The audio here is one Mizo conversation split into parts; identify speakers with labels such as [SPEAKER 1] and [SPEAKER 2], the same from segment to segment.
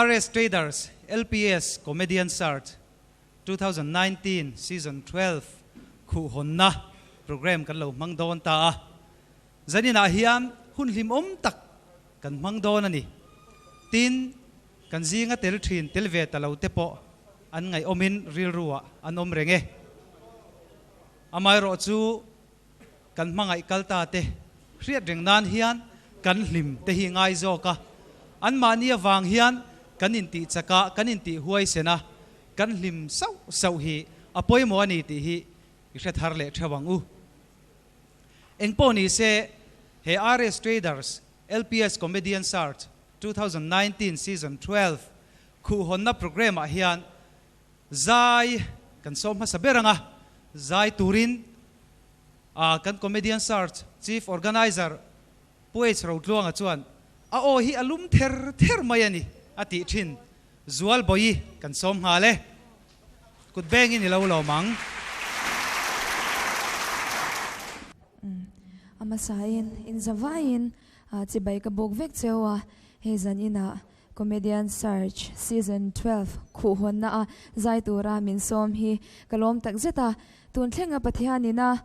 [SPEAKER 1] RS Traders LPS Comedian Search 2019 Season 12 khuh hawnna programme kan lo hmang dawn ta a. Zaninah hian hun hlimawm tak kan hmang dawn a ni. Tin, kan zinga tel thin tel ve ta lo te pawh an ngaihawmin rilruah an awm reng e. Amaherawh chu kan hmangaih kal ta te hriat reng nan hian kan hlim te hi ngai zawk a, anmahni avang hian kan intih chak a, kan intih huaisen a, kan hlim sauh sauh hi a pawimawh a ni tih hi i hre thar leh theuh ang u. Engpawh ni se, he RS Traders LPS Comedian Search 2019 Season 12 khuhhawnna programme ah hian Zai kan sawm hmasa ber ang a, zai turin kan Comedian Search Chief Organiser Pu H Rotluanga chuan a aw hi a lum ther ther mai a ni a tih thin. Zualbawi kan sawm nghal e. Kut bengin i lo lawm ang.
[SPEAKER 2] A hmasain inzavaiin chibai ka bawk vek cheu a, hei zan inah Comedian Search Season 12 khuh hawnna a zai tura min sawm hi ka lawm tak zet a, tun thlenga Pathianin a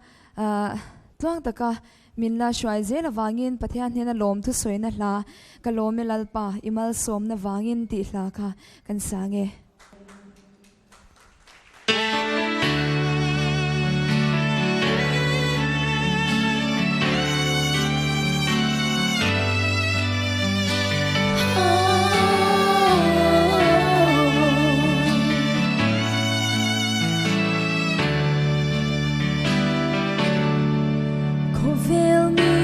[SPEAKER 2] tluang taka min la hruai zel avangin Pathian hnena lawm thusawina hla ka lawm e Lalpa i malsawmna vangin tih hla kha kan sang e. Khawvel mi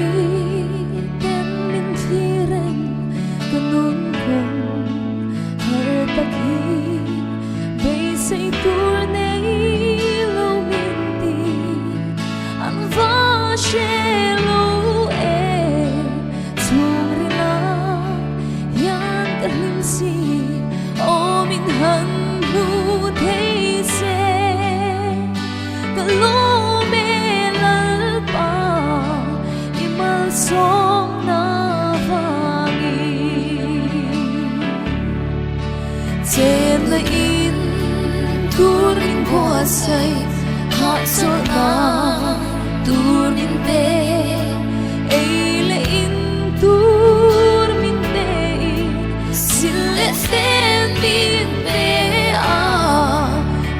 [SPEAKER 2] ten min thlir reng ka nun kawng har tak hi beisei tur nei lo min ti an va hre lo e chhung rila hian ka hlim si aw min han hmu thei se ka lawm e Lalpa i malsawmna vangin Chenna in tur min buatsaih hahchawlhna tur min pe ei leh in tur min pe in sil leh fen min pe a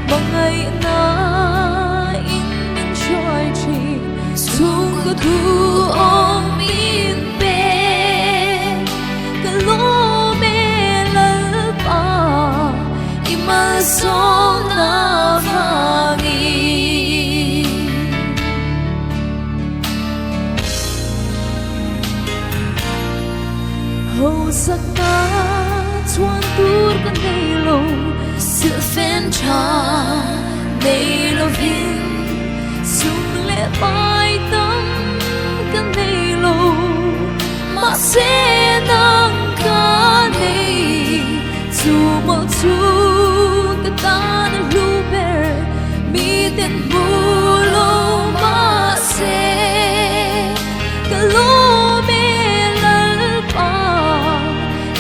[SPEAKER 2] hmangaihna in min hruai thin chhungkaw thu awm min pe ka lawm e Lalpa i malsawmna vangin. Hosakna chuan tur ka nei lo silhfen tha nei lovin sum leh pai tam ka nei lo mahse nang ka nei chu mawlh chu ka tan a hlu ber miten hmu lo mahse ka lawm e Lalpa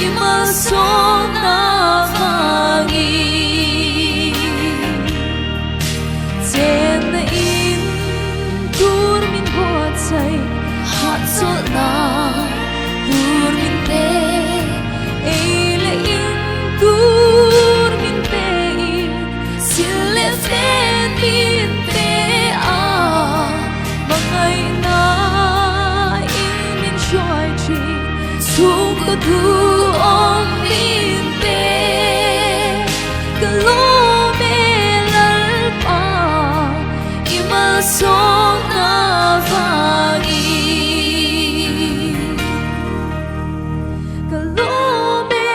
[SPEAKER 2] i malsawmna vangin chenna in tur min buatsaih hahchawlhna tur min pe ei leh in tur min pe in sil leh fen min pe a hmangaihna in min hruai thin chhungkaw thu awm min pe ka lawm e Lalpa i malsawmna vangin ka lawm e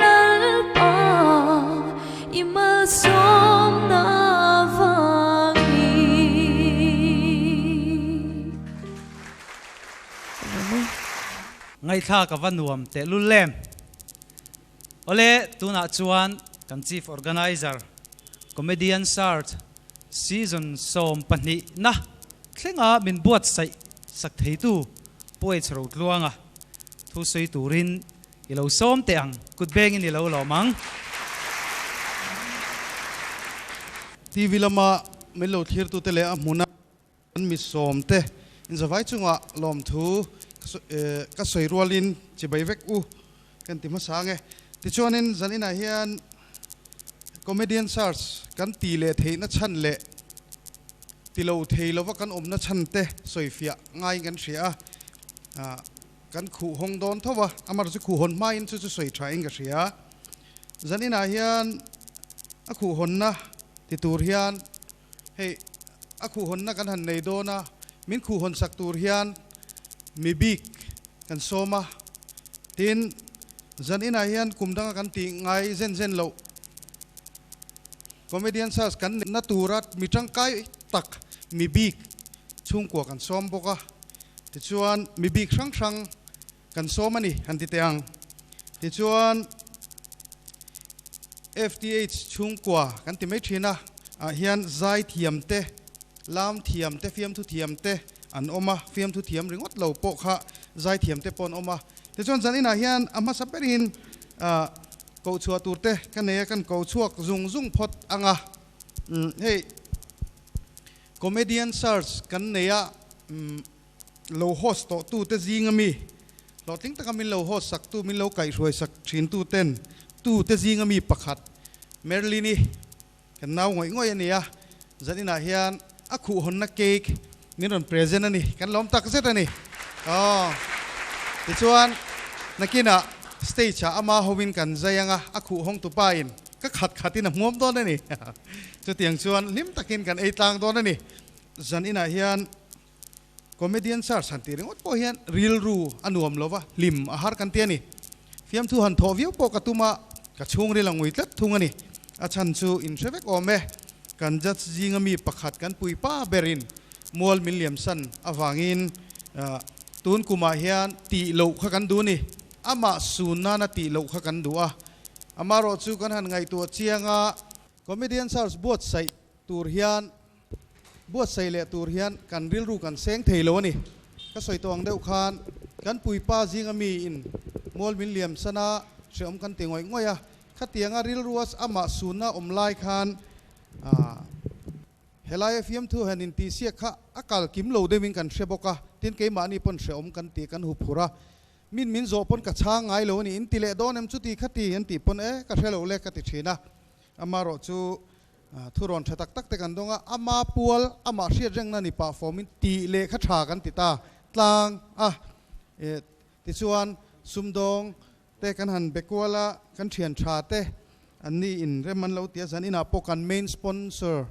[SPEAKER 2] Lalpa i malsawmna vangin.
[SPEAKER 1] Ngaihthlak a va nuam tehlul em. Awle, tunah chuan kan Chief Organiser, Comedian Search Season 12 na thlenga min buatsaih sak theitu Pu H Rotluanga thu sawi turin. I lo sawm teh ang, kut bengin i lo lawm ang.
[SPEAKER 3] TV lama min lo thlirtute leh a hmuna kan mi sawmte inzavai chungah lawmthu ka sawi rualin chibai vek u kan ti hmasa ang e. Tichuanin zaninah hian Comedian Search kan ti leh theihna chhan leh ti lo thei lova kan awmna chhan te sawifiah ngaiin kan hria a. Kan khuh hawng dawn tho a, amaherawhchu khuh hawn hmain chu chu sawi thain ka hria. Zaninah hian a khuh hawnna ti tur hian hei a khuh hawnna kan han nei dawn a, min khuh hawn sak tur hian mi bik kan sawm a. Tin, zaninah hian kum danga kan tih ngai zen zen loh Comedian Search kan neihna tura mi tangkai tak mi bik chhungkua kan sawm bawk a. Tichuan, mi bik hrang hrang kan sawm a ni, han ti teh ang. Tichuan, FTH chhungkua kan ti mai thin a, ah hian zai thiam te, lam thiam te, fiamthu thiam te an awm a, fiamthu thiam ringawt lo pawh kha zai thiam te pawh an awm a. Tichuan, zan inah hian a hmasa berin koh chhuah tur te ka nei a, kan ko chhuak zung zung phawt ang a. Hei. Comedian Search kan nei a, lo host tawh tu te zing ami, hlawhtling taka min lo host sak tu, min lo kaihhruai sak thin tu ten tu te zing ami pakhat Merlin-i kan nau ngawih ngawih a ni a, zaninah hian a khuhhawnna cake min rawn present a ni, kan lawm tak zet a ni. Aw, tichuan nakinah stage ah ama hovin kan zai anga a khuhhawng tupa in Ka khat khatin a hmuam dawn a ni. Chutiang chuan hlim takin kan ei tlang dawn a ni. Zan inah hian comedian search han tih ringawt pawh hian rilru a nuam lo va, hlim a har kan ti a ni. Fiamthu han thawh viau pawh ka tum a, ka chhungril a ngui tlat thung a ni. A chhan chu in hre vek awm e. Kan judge zinga mi pakhat kan puipa berin mual min liamsan avangin tun kumah hian tih loh kha kan duh a ni. Amah sun nana tih loh kha kan duh a. Amarawh chu kan han ngaihtuah chiang a, Comedian Search buatsaih tur hian buatsaih leh tur hian kan rilru kan seng thei lo a ni. Ka sawi tawh ang deuh khan kan puipa zinga mi in mual min liam san a, hreawm kan ti ngawih ngawih a. Khatianga rilru a amah sunna awm lai khan Helai fiamthu han intihsiak kha a kal kim lo deuhin kan hre bawk a, tin keimahni pawn hreawm kan tih kan hup phurh a. Min min zawh pawn ka chhang ngai lo a ni, in ti leh dawn em chuti kha ti an tih pawn e ka hre lo le ka ti thin a. Amarawh chu thurawn tha tak tak te kan dawng a, ama pual amah hriat rengna ni pah fawmin tih leh kha tha kan ti ta tlang a. E tichuan sumdawng te kan han be kual a, kan thian tha te an ni in rem an lo ti a, zan inah pawh kan main sponsor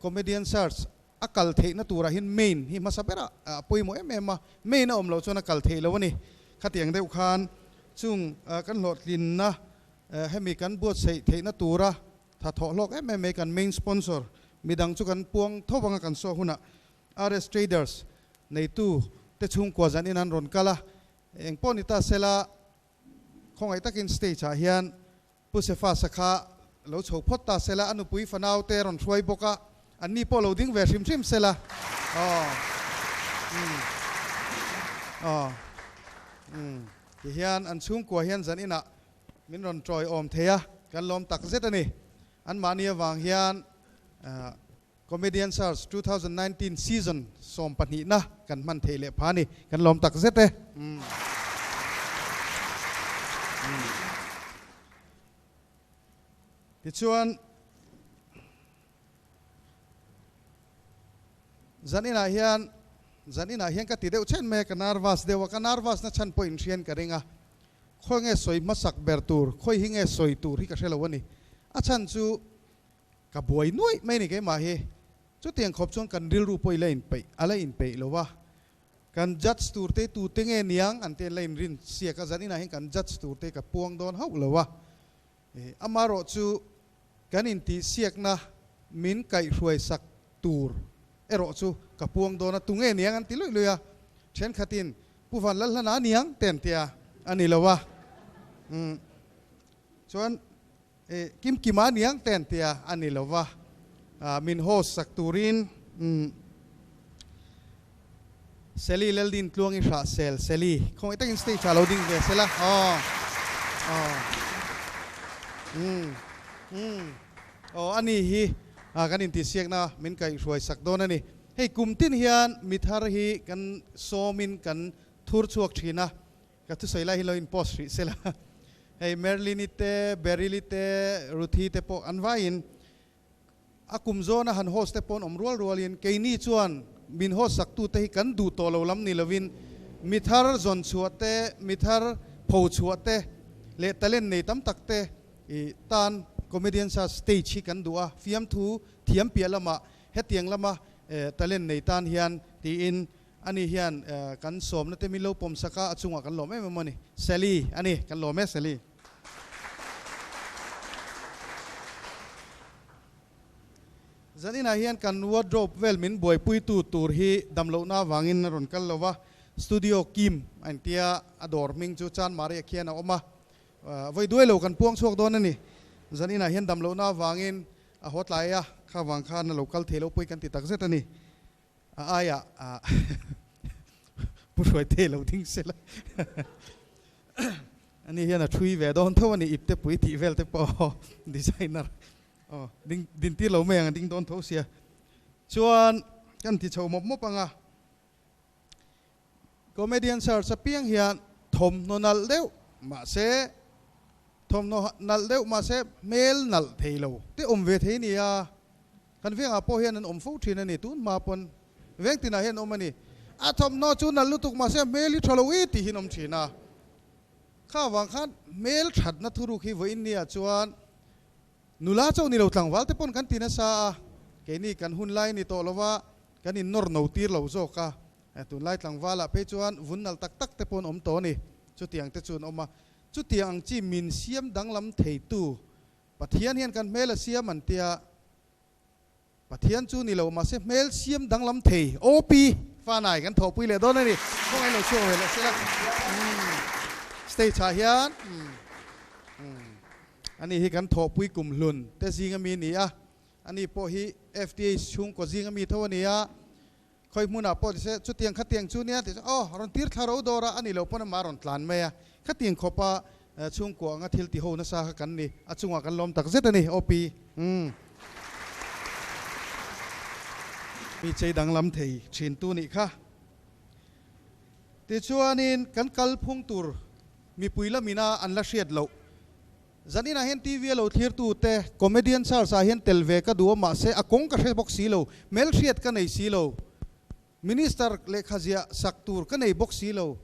[SPEAKER 3] Comedian Search a kal theihna turah hian main hi hmasa berah a pawimawh em em a, main a awm loh chuan a kal theih lo a ni. Khatiang deuh khan chung kan hlawhtlinna hemi kan buatsaih theihna tura tha thawh hlawk em em mai kan main sponsor midang chu kan puang tho vanga kan saw hunah RS Traders neitu te chhungkua zanin an rawn kal a, eng pawh ni ta sela khawngaih takin stage ah hian Pu Cephas-a kha lo chho phawt ta sela, a nupui fanau te rawn hruai bawk a, anni pawh lo ding ve hrim hrim sela. Aw. Umm. Aw. Umm. Tihian an chhungkua hian zan inah min rawn tawi awm thei a, kan lawm tak zet a ni. Anmahni avang hian Comedian Search 2019 season 12na kan hman theih leh pha a ni. Kan lawm tak zet e. Tichuan, zan inah hian, zan inah hian ka ti deuh chen mai a, ka nervous deuh a, ka nervous na chhan pawh inhrian ka ring a. Khawi nge sawi hmasak ber tur, khawi hi nge sawi tur hi ka hre lo a ni. A chhan chu Ka buai nuaih mai ni keimah hi. Chutiang khawp chuan kan rilru pawh i la inpeih, a la inpeih lo va. Kan judge tur te tute nge niang an te an la inrin siak a, zaninah hian kan judge tur te ka puang dawn hauh lo a. Amaherawh chu kan intihsiakna min kaihhruai sak tur erawh chu ka puang dawn a, tunge niang an ti luih luih a. Thenkhatin Pu Van Lalhlana niang te an ti a, a ni lo a. Chuan Kim Kima niang te an tia a ni lo va, min host sak turin Sally Laldin Tluangi hrah sel Sally khawngaih takin stage ah lo ding ve sela aw aw umm umm aw ani hi kan intihsiakna min kaihhruai sak dawn a ni. Hei kum tin hian mithar hi kan sawmin kan thur chhuak thin a, ka thusawi lai hi lo in post hrih sela. Hei Merlin-i te, Beryl-i te, Ruthi te pawh an vaiin a kum zawna han host te pawh an awm rual rualin keini chuan min host saktute hi kan duh tawh lo lam ni lovin mithar zawn chhuah te, mithar pho chhuah te leh talent nei tam tak te i tan comedian search stage hi kan duh a, fiamthu thiam piah lamah Hetiang lama talent nei tan hian tiin ani hian kan sawmna te min lo pawm sak a, a chungah kan lawm em em a ni. Sally a ni, kan lawm e Sally. Zaninah hian kan wardrobe vel min buaipuitu tur hi damlohna avangin a rawn kal lo va, Studio Kim a intia a dawr hming chu Chanmari-ah khian a awm a, vawi duai lo kan puang chhuak dawn a ni. Zaninah hian damlohna avangin A haw tlai a, kha vang khan a lo kal thei lo pawh hi kan ti tak zet a ni. A aiah Pu Hruaite lo ding se la. Ani hian a thui ve dawn tho a ni, ipte pui tih vel te pawh designer aw ding din tir lo mai ang a ding dawn tho sia. Chuan kan ti chho mawp mawp ang a. Comedian search apiang hian thawmhnaw nalh deuh mahse thawmhnaw nalh deuh mahse hmel nalh thei lo te awm ve thei nia. Kan vengah pawh hian an awm fo thin a ni tun hma pawn veng tinah hian awm a ni. A thawmhnaw chu nalh lutuk mahse hmel hi tha lo i tih hi an awm thin a. Kha vang khan hmel thatna thuruk hi vawiin nia chuan nula chauh ni lo tlangval te pawn kan ti nasa a, keini kan hun lai ni tawh lova kan innawr no tir lo zawk a. Tunlai tlangvalah phei chuan vun nalh tak tak te pawh an awm tawh a ni. Chutiang te chu an awm a. Chutiang ang chi min siam danglam theitu Pathian hian kan hmel a siam an tia. Pathian chu ni lo mahse hmel siam danglam thei OP Fanai kan thawhpui leh dawn a ni. Khawngaih lo chhuak ve leh sela. Stage ah hian ani hi kan thawhpui kumhlun te zinga mi a ni a. Ani pawh hi FTH chhungkaw zinga mi tho a ni a. Khawi hmunah pawh ti se, chutiang khatiang chu nia ti se, aw rawn tir thla ro dawr a, a nih loh pawn amah rawn tlan mai a, khatiang khawpa chhungkua anga thil ti ho nasa kha kan ni, a chungah kan lawm tak zet a ni, OP. Umm. Mi chei danglam thei thin tu nih kha. Tichuanin kan kalphung tur mipui lamina an la hriat loh. Zaninah hian TV a lo thlirtu te comedian search ah hian tel ve ka duh a mahse a kawng ka hre bawk si lo, hmelhriat ka nei si lo, Minister lehkha ziah sak tur ka nei bawk si lo,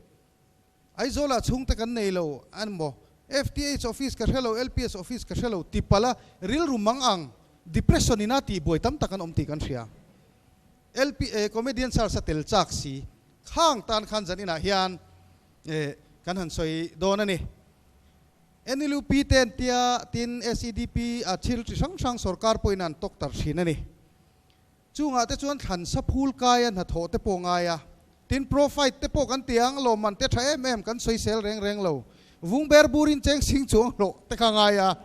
[SPEAKER 3] Aizawl ah chhungte kan nei lo an maw, FTH office ka hre lo, LPS office ka hre lo ti palh a rilru mang ang depression in a tihbuai tam tak an awm tih kan hria. LPA comedian search a tel chak si khang tan khan zaninah hian kan han sawi dawn a ni. NLUP te an tia, tin SEDP a thil chi hrang hrang sorkar pawhin an tawk tar thin a ni. Chungah te chuan thlan sa phul kaia hnathawh te pawh ngai a, tin profite te pawh kan ti ang, lawmman te tha em em kan sawisel reng reng lo. Vung ber burin cheng sing chuang hlawh te kha ngai a.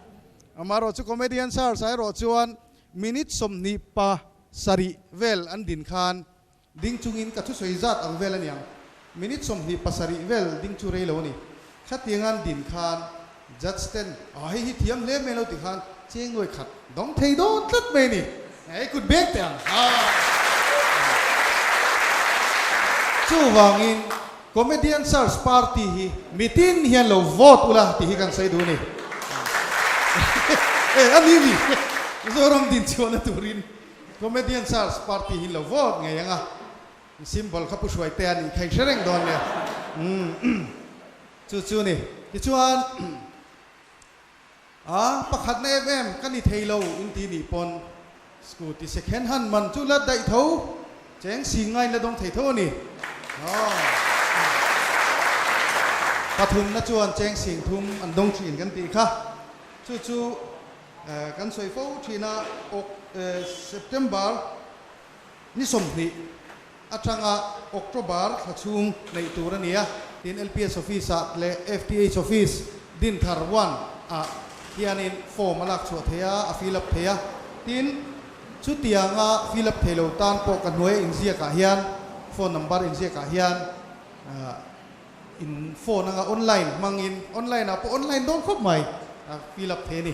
[SPEAKER 3] Amaherawh chu comedian search ah erawh chuan minute 27 vel an din khan Ding chungin ka thusawi zat ang vel a niang. Minute 27 vel ding chu rei lo a ni. Khatiangan din khan judge ten ah hei hi thiam hle mai lo ti khan cheng nuai khat dawng thei dawn tlat mai a ni. Hei kut bek teh ang ha. Chuvangin Comedian Search Party hi mitin hian lo vote ula tih hi kan sawi duh a ni. Eh a ni mi Mizoram din chhuahna turin Comedian Search Party hi lo vote ngei ang a, symbol kha Pu Hruaite a nih kha i hre reng dawn nia. Umm chu chu ni. Tichuan a pakhatna em em ka ni thei lo in ti nih pawn scooty second hand man chu la daih tho cheng si ngain la dawng thei tho a ni. Aw pathumna chuan cheng sing thum an dawng thin kan tih kha. Chu chu Kan sawi fo thin a, September ni 20 atanga October thla chhung neih tur a ni a, tin LPS Office ah leh FTH Office Dinthar one ah hianin form a lak chhuah thei a, a fill up thei a, tin chutianga fill up thei lo tan pawh ka hnuaia inziak ah hian phone number inziakah hian in phone anga online hmangin online ah pawh online dawn khawp mai a fill up thei a ni.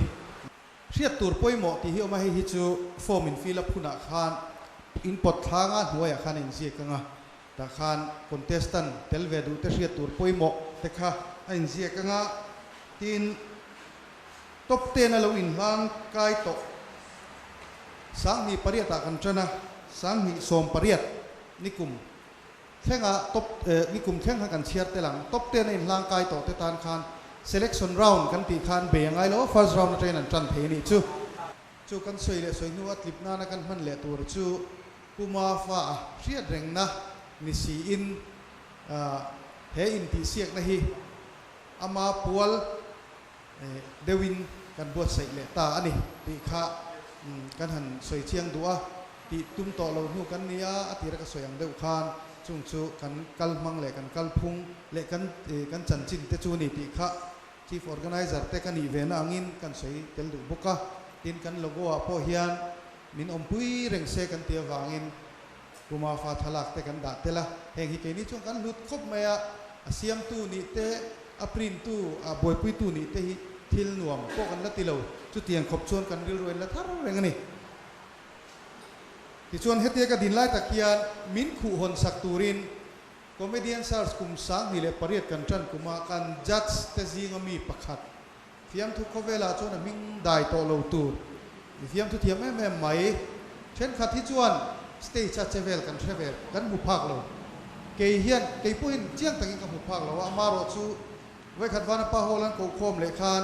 [SPEAKER 3] Hriat tur pawimawh tih hi awm a, hei hi chu form in fill up hunah khan in pawt thlang a, hnuaiah khan a inziak anga tah khan contestant tel ve duh te hriat tur pawimawh te kha a inziak anga tin top ten a lo inhlang kai tawh. 2008 ah kan tan a, 2018 nikum thlenga top nikum thleng kha kan chhiar tel ang. Top ten a inhlang kai tawh te tan khan selection round kan tih khan bei a ngai lo a, first round atangin an tan thei a nih chu. Chu kan sawi leh sawi hnua tlip nana kan hman leh tur chu Puma fa a hriat rengna ni siin he intihsiakna hi ama pual deuhin kan buatsaih leh ta a ni tih kha kan han sawi chiang duh a, tih tum tawh lo hnu kan ni a, a tira ka sawi ang deuh khan chung chu kan kal hmang leh kan kal phung leh kan kan chanchin te chu a ni tih kha Chief Organizer te ka nih ve na angin kan sawi tel duh bawk a, tin kan logo ah pawh hian min awmpui reng se kan ti avangin Puma fa thlalak te kan dah tel a, heng hi keini chuan kan hlut khawp mai a, a siamtu nih te, a print tu, a buaipuitu nih te hi thil nuam pawh kan la ti lo, chutiang khawp chuan kan rilru a inla thar reng a ni. Tichuan hetia ka din lai tak hian min khuh hawn sak turin Comedian Search kum 2008 kan tan kuma kan judge te zinga mi pakhat Fiamthu khawvelah chuan a hming dai tawh lo tur i fiamthu thiam em em mai. Thenkhat hi chuan stage a che vel kan hre ve, kan hmu phak lo. Kei hian, kei pawhin chiang takin ka hmu phak lo a, amarawh chu vawikhat Vanapa Hall an kohkhawm leh khan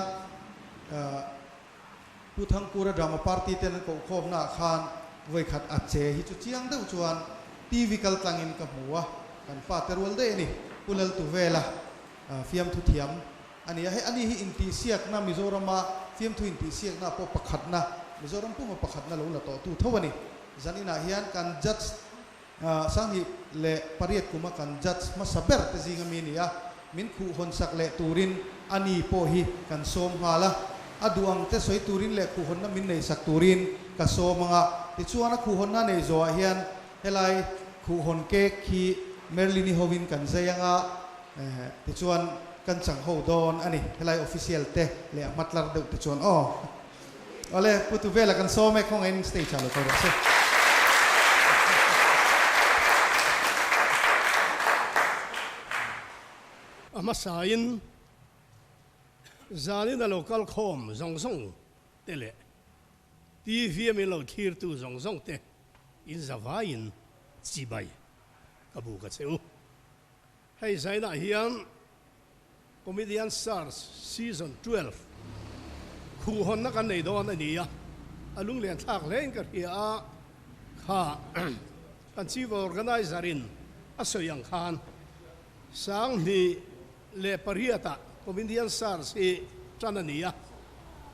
[SPEAKER 3] Pu Thangkura Drama Party ten an kohkhawm naah khan vawikhat a che hi chu chiang deuh chuan TV kal tlangin ka hmu a, kan fate rual daih a ni. Pu Laltuvela fiamthu thiam A ni a, hei ani hi intihsiakna Mizorama fiamthu intihsiakna pawh pakhatna, Mizoram puma pakhatna lo la tawhtu tho a ni. Zan inah hian kan judge 2008 kuma kan judge hmasa ber te zinga mi a ni a, min khuh hawn sak leh turin a ni pawh hi kan sawm nghal a, a duh ang te sawi turin leh khuh hawnna min nei sak turin ka sawm ang a, tichuan a khuh hawnna nei zawhah hian helai khuh hawn cake hi Merlin-i hovin kan zai ang a, Tichuan kan chang ho dawn a ni. Helai official te leh a hmatlar deuh te chuan aw. Awle Pu Tuvela kan sawm e, khawngaihin stage ah lo kal rawh se.
[SPEAKER 4] A hmasain zanin a lo kal khawm zawng zawng te leh TV a min lo thlirtu zawng zawng te in zavaiin chibai ka buk a che u. Hei zainah hian Comedian Search Season 12 khuhhawnna kan nei dawn a ni a, a lunglian thlak hlein ka hria a, kha kan Chief Organizer in a sawi ang khan 2008 ah Comedian Search hi tan a ni a,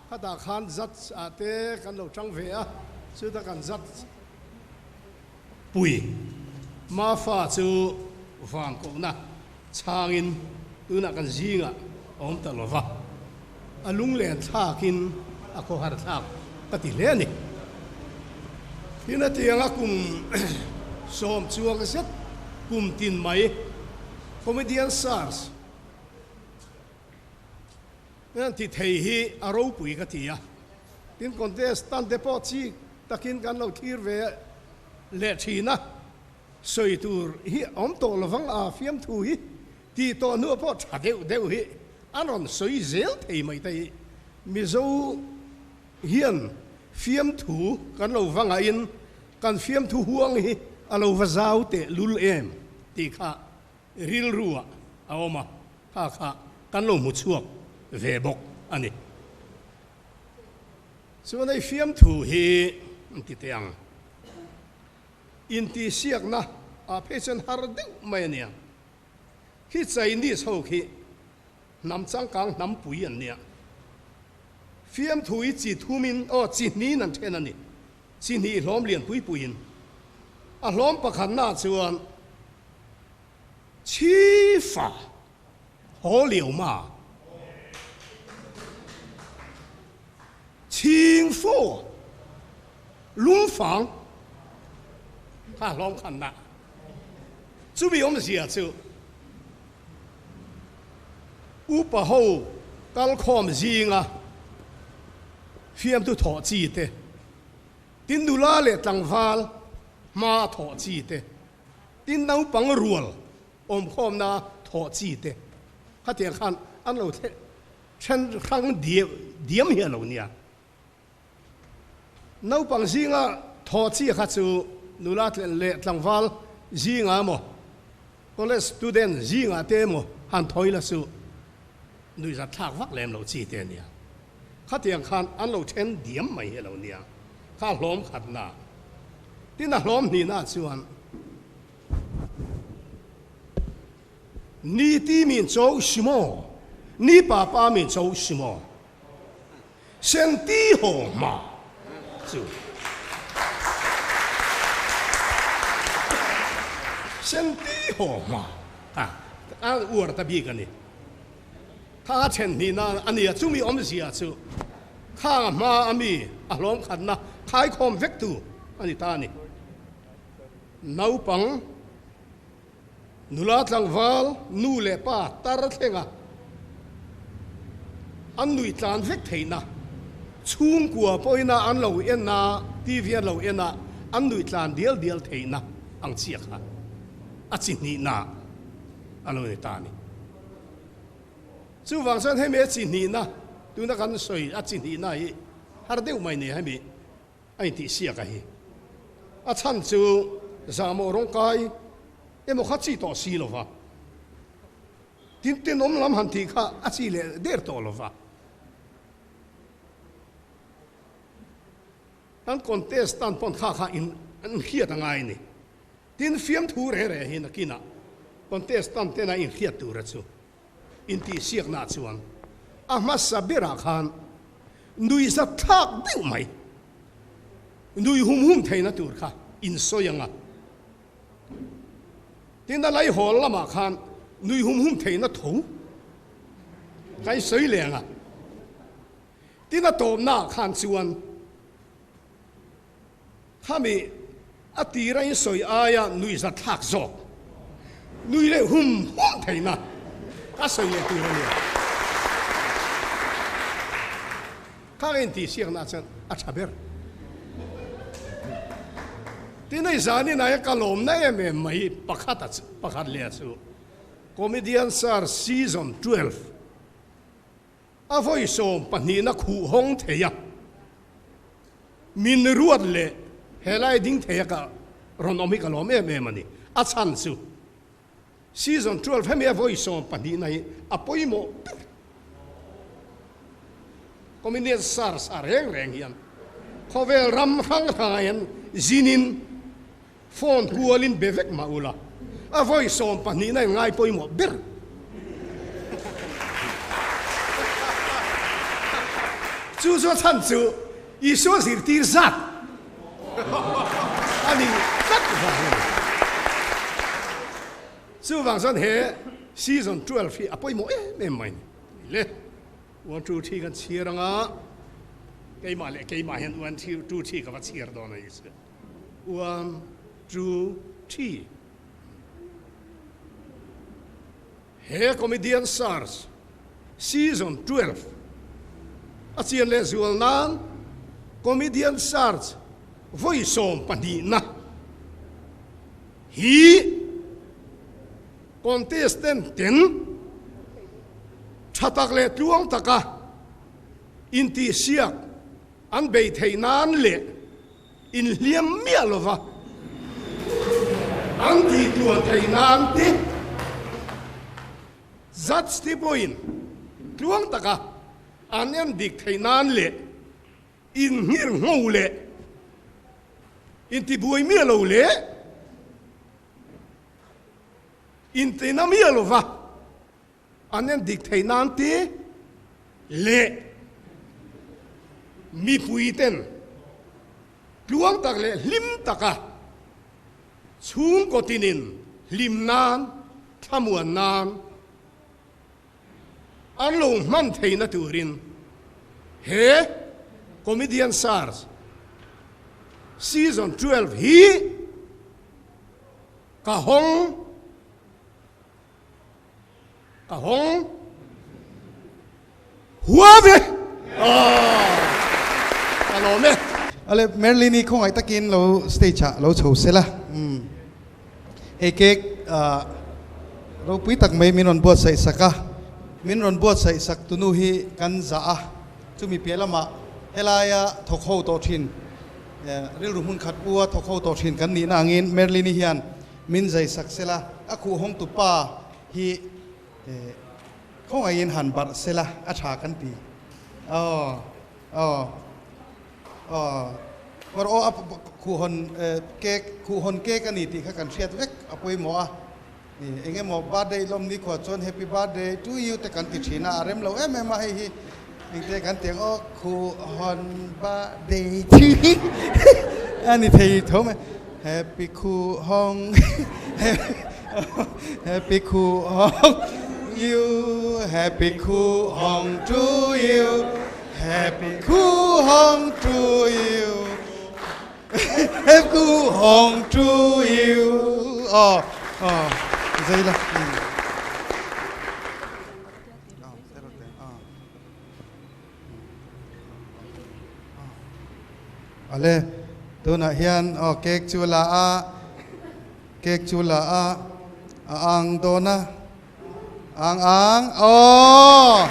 [SPEAKER 4] khatah khan judge ah te kan lo tang ve a, chuta kan judge Pui, Mafa chu vang kohna chhangin tunah kan zingah a awm ta lova, a lunglen thlakin a khawhar thlak ka ti hle a ni. Tin, a tianga kum sawm chuang zet kum tin mai Comedian Search an ti thei hi a ropui ka ti a, tin contestant te pawh chik takin kan lo thlir ve leh thin a, sawi tur hi a awm tawh lovang a, fiamthu hi tih tawh hnuah pawh tha deuh deuh hi an rawn sawi zel thei mai te hi Mizo hian fiamthu kan lo va ngaihin kan fiamthu huang hi a lo va zau teh lul em tih kha rilruah a awm a, kha kha kan lo hmu chhuak ve bawk a ni. Chuan hei fiamthu hi an ti teh ang. Intihsiakna ah phei chuan har deuh mai a nia. Khi Chinese ho khi hnam changkang hnam pui an nia. Fiamthu hi chi thumin aw chi hnihin an then a ni. Chi hnih hlawm lian pui puiin. A hlawm pakhatna ah chuan Chhi fa haw liau ma. Chhing fo lungfang kha hlawm khan na. Chumi awmzia chu upa ho kalkhawm zinga fiamtu thawh chi te, tin nula leh tlangval hma thawh chi te, tin naupang rual awmkhawmna thawh chi te khatiang khan an lo then hrang diam hi a lo nia. Naupang zinga thawh chi kha chu nula leh tlangval zinga emaw, college student zingah te emaw han thawi la chu nuihzat thlak vak lem lo chi te a nia. Khatiang khan an lo then diam mai hi a lo nia. Kha hlawm khatna. Tin a hlawm hnihna chuan Ni ti min cho si maw? Ni pa pa min cho si maw? Senti haw hma chu. Senti haw hma a a uar ta bik a ni. Kha a then hnihna a nia chumi awmzia chu khang a hma a mi a hlawm khatna khaikhawm vek tu a ni ta a ni. Naupang Nula tlangval nu leh pa tar thlenga an nuih tlan vek theihna, chhungkua pawhina an lo en a, TV an lo en a, an nuih tlan dial dial theihna ang chiah kha a chi hnihna a lo ni ta a ni. Chuvang chuan hemi a chi hnihna, tuna kan sawi a chi hnihna hi har deuh mai ni hemi. A intihsiak a hi. A chhan chu zahmawh rawngkai emaw kha chi tawh si lova, tin tenawm lam han tih kha a chi leh der tawh lova. Kan contestant pawn kha kha in an hriat a ngai a ni. Tin fiamthu reh reh hi nakinah contestant tena inhriat tura chu Intihsiaknaah chuan a hmasa berah khan nuihza thlak deuh mai, nui hum hum theihna tur kha insawi ang a. Tin, a laihawl lamah khan nui hum hum theihna tho kha insawi leh ang a. Tin, a tawpnaah khan chuan Khami a tira in sawi aia nuihza thlak zawk, nui leh hum hum theihna ka sawi leh tur a nia. Kha ka intihsiakna chuan a tha ber. Tin hei zanin aia ka lawmna em em mai pakhat a pakhat leh a chu Comedian Search Season 12 A vawi 12na khuh hawng thei a, min ruat leh helai ding thei a ka rawn awm hi ka lawm em em a ni. A chhan chu season 12 hemi a vawi 12na hi a pawimawh ber. Comedian sar sar reng reng hian khawvel ram hrang hrangah hian zinin Phone kualin be vek mah ula, a vawi 12 na in ngai pawimawh ber. Chu chu a chhan chu Isua zirtir zat a ni tlat vang a ni. Chuvang chuan he season 12 hi a pawimawh em em mai a ni. Le, one two three kan chhiar anga, keimah leh keimah hian one two three ka va chhiar dawn a ni. One, two, three. He Comedian Search Season 12 a chian leh zual nan Comedian Search vawi 12na hi contestant ten tha tak leh tluang taka intihsiak an bei theih nan leh inhliam miah lova an tihtuah theih nan te judge te pawhin tluang taka an en dik theih nan leh inngir ngho leh intibuai miah lo leh intina miah lova An en dik theih nan te leh mipui ten tluang tak leh hlim taka chhungkaw tinin hlim nan, thlamuan nan an lo hman theihna turin he Comedian Search Season 12 hi ka hawng. Ka hawng huam e. Aww ka lawm e.
[SPEAKER 3] Ale Merlin i khawngaih takin lo stage ah lo chho sela umm hei cake ah ropui tak mai min rawn buatsaih sak a min rawn buatsaih sak tunu hi kan zah a chumi piah lamah helaia thawk ho tawh thin rilru hmun khat u a thawk ho tawh thin kan nihna angin Merlin i hian min zai sak sela a khuh hawng tu pa hi Khawngaihin han barh sela a tha kan ti. Aw aw aw Mar aw a khuhhawn cake khuhhawn cake a ni tih kha kan hriat vek a pawimawh a. Eng emaw birthday lawm nikhua chuan happy birthday to you te kan ti thin a, a rem lo em em a hei hi engte kan ti ang aw khuhhawn birthday to you a ni thei tho mai. Happy khuhawng Happy khuhawng you Happy khuhawng to you Happy khuhawng to you Happy khuhawng to you Aw aw zai la Ale, tunah hian aw cake chu la a, cake chu la a, a ang dawn a, ang ang aw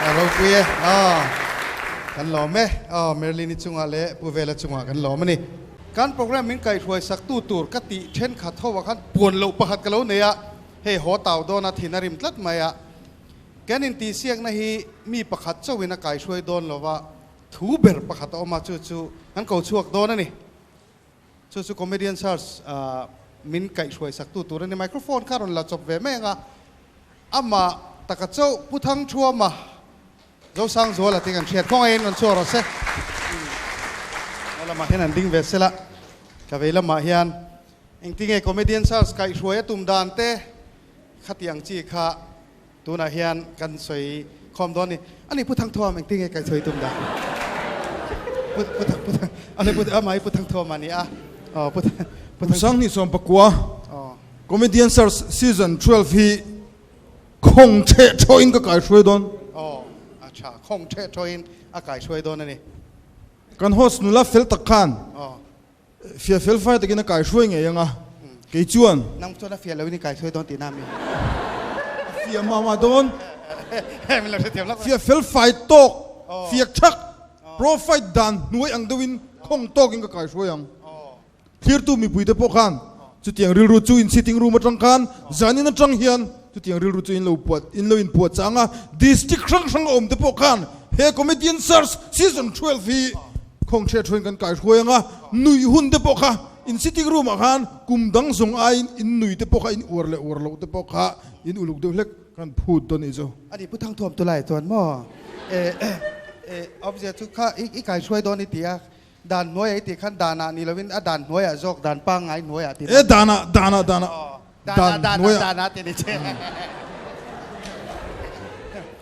[SPEAKER 3] a ropui e aw kan lawm e aw Merlin-i chungah leh Pu Vela chungah kan lawm a ni. Kan program min kaihruai sak tu tur ka tih thenkhat ho ah khan puan loh pakhat ka lo nei a, hei haw tau dawn a thin a rim tlat mai a. Kan intihsiakna hi mi pakhat chauhin a kaihruai dawn lo va, thu ber pakhat a awm a, chu chu kan ko chhuak dawn a ni. Chu chu Comedian Search min kaihhruai saktu tur a ni. Microphone kha rawn la chawp ve mai ang a, amah taka chauh Pu Thangthuama Zosangzuala tih kan hriat khawngaihin rawn chhuak rawh se. He lamah hian an ding ve sela, ka vei lamah hian engtinge Comedian Search kaihhruai a tum dan te khatiang chi kha Tunah hian kan sawi khawm dawn ni. Ani Pu Thangthuam engtin nge kai sawi tum dah? Pu Pu Thang Pu Thang ani Pu amah hi Pu Thangthuam a ni a. Aw Pu Pu Thang
[SPEAKER 5] Sanghnih sawmpakua
[SPEAKER 3] Aw.
[SPEAKER 5] Comedian Search Season 12 hi khawng theh thawhin ka kaihruai dawn.
[SPEAKER 3] Aw a tha khawng theh thawhin a kaihruai dawn a ni.
[SPEAKER 5] Kan host nula fel tak khan
[SPEAKER 3] Aw.
[SPEAKER 5] Fiah fel fai takin a kaihruai ngei ang a, kei chuan.
[SPEAKER 3] Nang chuan a fiah loin i kaihruai dawn tihna mi?
[SPEAKER 5] A fiah mah mah dawn.
[SPEAKER 3] Min lo hrethiam lawk.
[SPEAKER 5] Fiah fel fai tawk, fiak thak, profile dan hnuai ang deuhin khawng tawkin ka kaihruai ang. Thlirtu mipuite pawh khan chutiang rilru chu in sitting room atang khan zanin atang hian chutiang rilru chu in lo puat in lo inpuat chang a, district hrang hrang a awmte pawh khan he Comedian Search Season 12 hi Khawng hriat hruaiin kan kai hruai ang a, nuih hun te pawh kha in sitting room ah khan kum dang zawng aiin in nui te pawh kha in uar leh uar loh te pawh kha in uluk deuh hlek kan phut dawn nih chu.
[SPEAKER 3] Ani Pu Thangthuam tu lai chuan maw eh eh awmzia chu kha i kai hruai dawn i ti a, dan hnuaiah i tih khan danah ni lovin a dan hnuaiah zawk dan pangngai hnuaiah ti
[SPEAKER 5] Eh danah danah danah
[SPEAKER 3] dan hnuaiah danah ti ni che.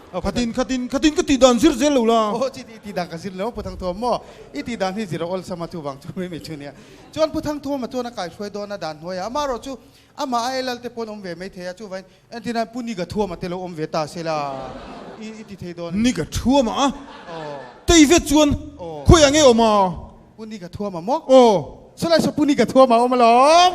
[SPEAKER 5] Khatin khatin khatin ka tih dan zir zel lo la.
[SPEAKER 3] Aw chi i tih dan ka zir lo Pu Thangthuam maw i tih dan hi zir a awlsam a chuvang chu mai mai chu nia. Chuan Pu Thangthuama chuan a kaihruai dawn a dan hnuaiah amaherawh chu amah a lal te pawn awm ve mai thei a chuvangin entirnan Pu Niga Thuama te lo awm ve ta se la i ti thei dawn.
[SPEAKER 5] Niga Thuama a tei vet chuan khawiah nge awm a?
[SPEAKER 3] Pu Niga Thuama maw?
[SPEAKER 5] Aw.
[SPEAKER 3] Sawlai saw Pu Niga Thuama a awm alawm.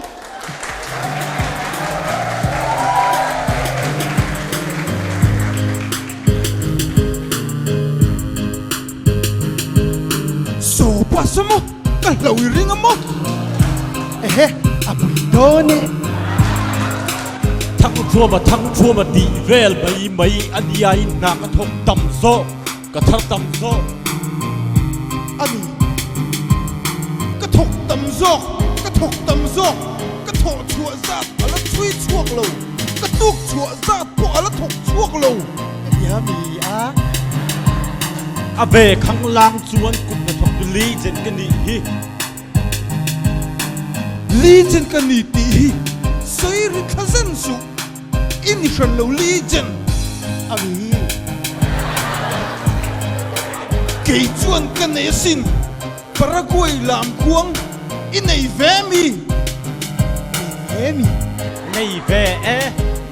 [SPEAKER 5] Saw pa saw maw? Ka hlo i ring a maw?
[SPEAKER 3] Ehe, a pui dawn e.
[SPEAKER 6] Thangthuama Thangthuama tih vel mai mai a nia in hna ka thawk tam zawk. Ka thar tam zawk.
[SPEAKER 5] A ni. Ka thawk tam zawk, ka thawk tam zawk, ka thawh chhuah zat a la chhui chhuak lo, ka tuk chhuah zat pawh a la thawk chhuak lo.
[SPEAKER 3] Hetiang a mi a.
[SPEAKER 6] A ve khanglang chuan kum hnathawk tu legend ka nih hi.
[SPEAKER 5] Legend ka ni tih hi sawi ri thla zen suh. I ni hran lo legend
[SPEAKER 3] a ni.
[SPEAKER 5] Kei chuan ka nei asin Paraguay lam khuang i nei ve mi?
[SPEAKER 3] Nei ve mi?
[SPEAKER 6] Nei ve e,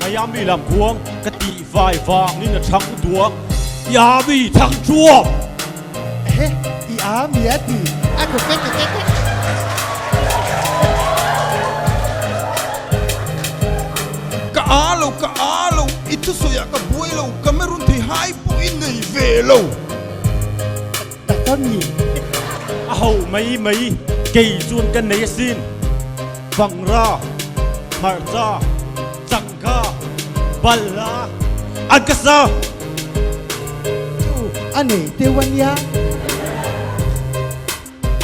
[SPEAKER 6] Miami lam khuang ka tih fai vangin a chhang duang i a mi thang chuam.
[SPEAKER 3] Ehe, i a mi a ti a ku ke ke ke ke.
[SPEAKER 5] Ka a lo, ka a lo, i thusawiah ka buai lo, Cameroon thei hai pawh i nei ve lo.
[SPEAKER 3] Tak a mi.
[SPEAKER 6] A ho mai mai, kei chuan ka nei asin. Bangra, hmarcha, changka, balla, an ka sa.
[SPEAKER 3] Chu a nei deuh a nia.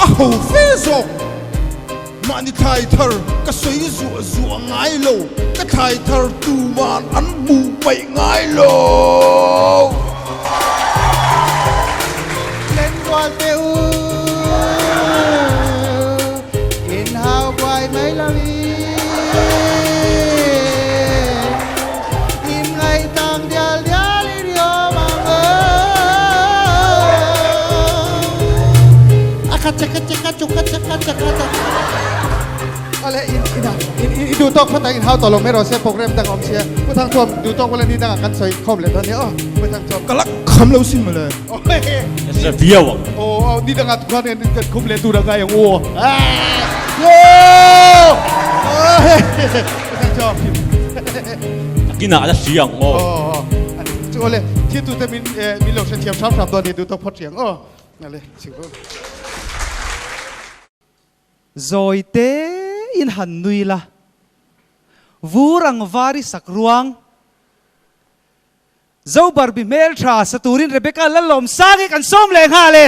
[SPEAKER 5] A ho fe zawk. Mahni thlai thar ka sawi zuah zuah ngai lo, ka thlai thar tuman an hmuh paih ngai lo.
[SPEAKER 3] Lenrual teh u, in hau buai mai lo i, in ngaitang dial dial i riawm ang aw. A kha cheka cheka chuka cheka cheka cheka. Ale in in in in duh tawk phawt ang in hau tawh lo mai rawh se program dang a awm sia. Pu Thangthuam duh tawk vela ni dangah kan sawi khawm leh dawn nia aw Pu Thangthuam.
[SPEAKER 5] Ka la kham lo sin mawle.
[SPEAKER 6] Nasa viau ang.
[SPEAKER 3] Aw aw ni dangah khuan hian kan khum leh tur a ngai ang u. Pu Thangthuam.
[SPEAKER 6] Takinah a la hria ang aw.
[SPEAKER 3] Aw aw chu awle thiltute min min lo hrethiam hram hram dawn nia duh tawk phawt hria ang aw. Ale chhingpawh.
[SPEAKER 1] Zawi tein han nui la, vur ang var i sak ruang. Zo Barbie hmeltha sa turin Rebecca Lalawmsangi kan sawm leh nghal e.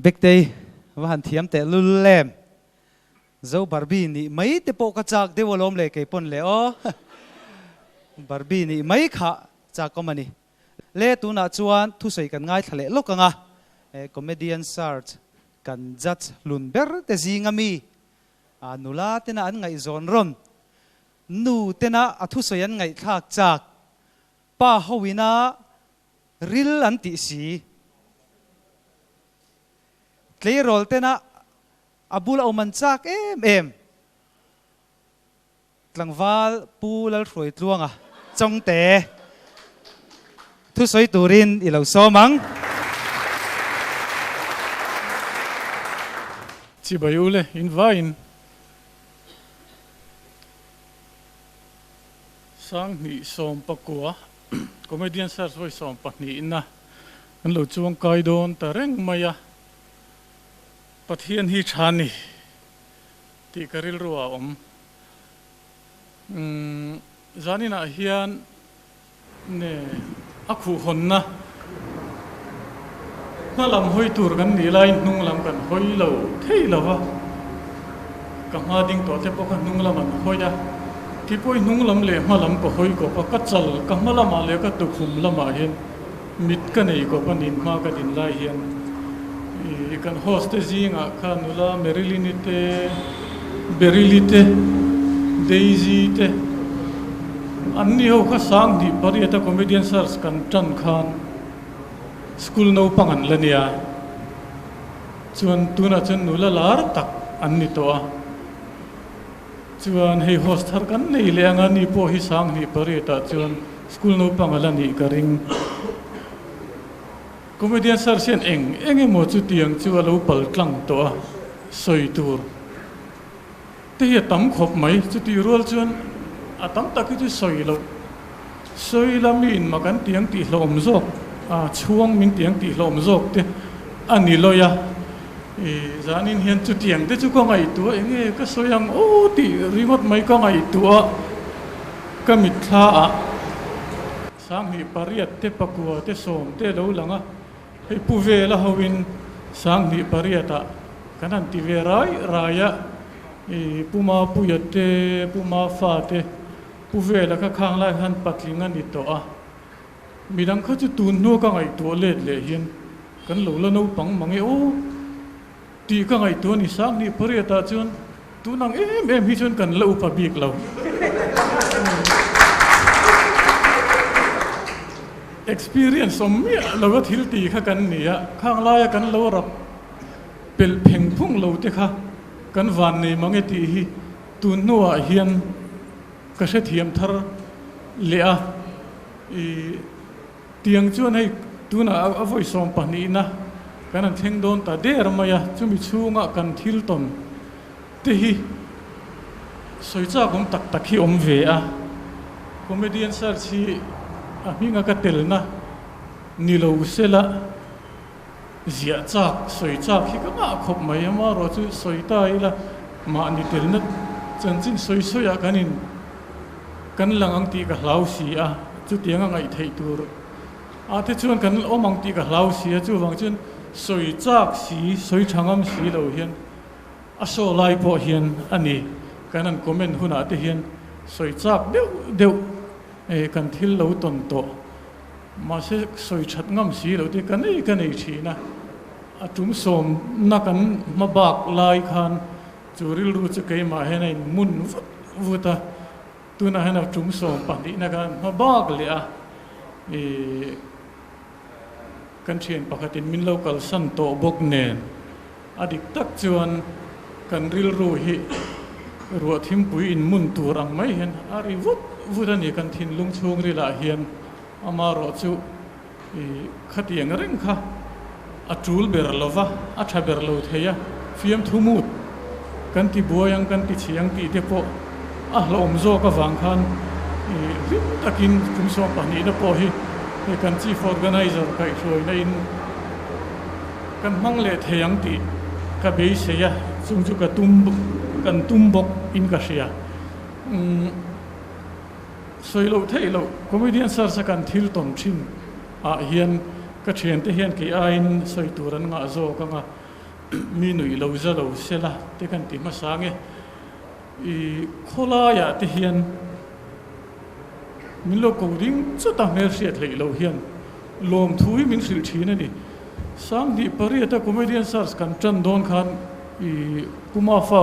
[SPEAKER 1] Bektei va han thiam teh lul em. Zo Barbie nih mai te pawh ka chak deuh alawm le kei pawn le aw. Barbie nih mai kha chak awm a ni. Le tunah chuan thusawi kan ngaithla leh lawk ang a, comedian search kan judge hlun ber te zinga mi nula tena an ngaihzawn rawn, nu tena a thusawi an ngaihthlak chak, pa ho ina ril an tih si, tleirawl tena a bula awm an chak em em. Tlangval Pu Lalhruaitluanga Chawngte thusawi turin i lo sawm ang.
[SPEAKER 7] Chibai u le, in vaiin Sanghnih 19 Comedian Search vawi 12 ina kan lo chuangkai dawn ta reng mai a, Pathian hi tha ni tih ka rilru ah a awm. Umm zaninah hian ne a khuhhawnna hma lam hawi tur kan nih laiin hnung lam kan hawi lo thei lo va, ka hma ding tawh te pawh kha hnung lam an hawi a, keipawh hi hnung lam leh hma lam ka hawi kawp a, ka chal ka hma lamah leh ka tukhum lamah hian mit ka nei kawp a nin hma ka din lai hian ih kan host te zingah kha nula Marilyn-i te, Beryl-i te, Daisy te an ni ho kha 2008 a comedian search kan tan khan school naupang an la nia chuan tunah chuan nula lar tak an ni tawh a chuan hei host thar kan nei leh anga ni pawh hi 2008 ah chuan School naupang a la nih ka ring. Comedian search hian eng eng emaw chutiang chu a lo pal tlang tawh a, sawi tur te hi a tam khawp mai. Chutih rual chuan a tam tak hi chu sawi loh, sawi la mi in mak an tiang tih hlauhawm zawk, a chhuang min tiang tih hlauhawm zawk te a ni lawi a. I zanin hian chutiang te chu ka ngaihtuah eng nge ka sawi ang aw tih ringawt mai ka ngaihtuah a. Ka mitthla ah 28 te pakua te 10 te lo lang a, hei pu vela ho in 28 ah kan han ti ve rai rai a, i pu Mapuia te pu Mafa te pu vela kha khang lai khan patling a ni tawh a, midang kha chu tun hnu ka ngaihtuah let leh hian kan lo la naupang mang e aw. Tih ka ngaihtuah a ni, 28 ah chuan tun ang em em hi chuan kan la upa bik lo. Experience awm miah lo a thil ti kha kan ni a, khang laia kan lo rap pelh pheng phung lo te kha kan van nei mang e tih hi tun hnuah hian ka hrethiam thar leh a. I Tiang chuan hei tunah a vawi 12na kan han thleng dawn ta der mai a, chumi chhunga kan thil tawn te hi sawi chak awm tak tak hi awm ve a. Comedian search hi a hminga ka telna ni lo sela ziah chak, sawi chak hi ka ngah khawp mai. Amaherawh chu sawi ta ila mahni telna chanchin sawi sawiah kan in. Kan lang ang tih ka hlau si a, chutiang a ngaih theih tur ah te chuan kan awm ang tih ka hlau si a, chuvang chuan sawi chak si, sawi tha ngam si lo hian a saw lai pawh hian a ni. Kan han comment hunah te hian sawi chak deuh deuh kan thil lo tawn tawh mahse sawi that ngam si lo te ka nei ka nei thin a, a tum sawmna kan hma bak lai khan Chu rilru chu keimah hian a inmun vut vut a, tunah hian a tum 12na khan hma bak leh a, ih kan thian pakhatin min lo kalsan tawh bawk nen a dik tak chuan kan rilru hi ruah thimpui inmun tur ang mai hian a ri vut vut a ni, kan thinlung chhungrilah hian amaherawh chu I khatiang reng kha a tul ber lo va, a tha ber lo thei a, fiamthu mut kan ti buai ang, kan ti chhi ang tih te pawh a hlawm zawk avang khan i hlim takin kum 12na pawh hi he kan Chief Organizer kaihhruaina in kan hmang leh thei ang tih ka beisei a, chung chu ka tum kan tum bawk in ka hria. Umm. Sawi loh theih loh, comedian search a kan thil tawn thin ah hian ka thiante hian kei aiin sawi tur an ngah zawk ang a. Mi nuih lo za lo sela te kan ti hmasa nge. I khawlaiah te hian min lo ko ding chawt a hmel hriat hleih loh hian lawmthu hi min hrilh thin a ni. 2008 a Comedian Search kan tan dawn khan i Puma fa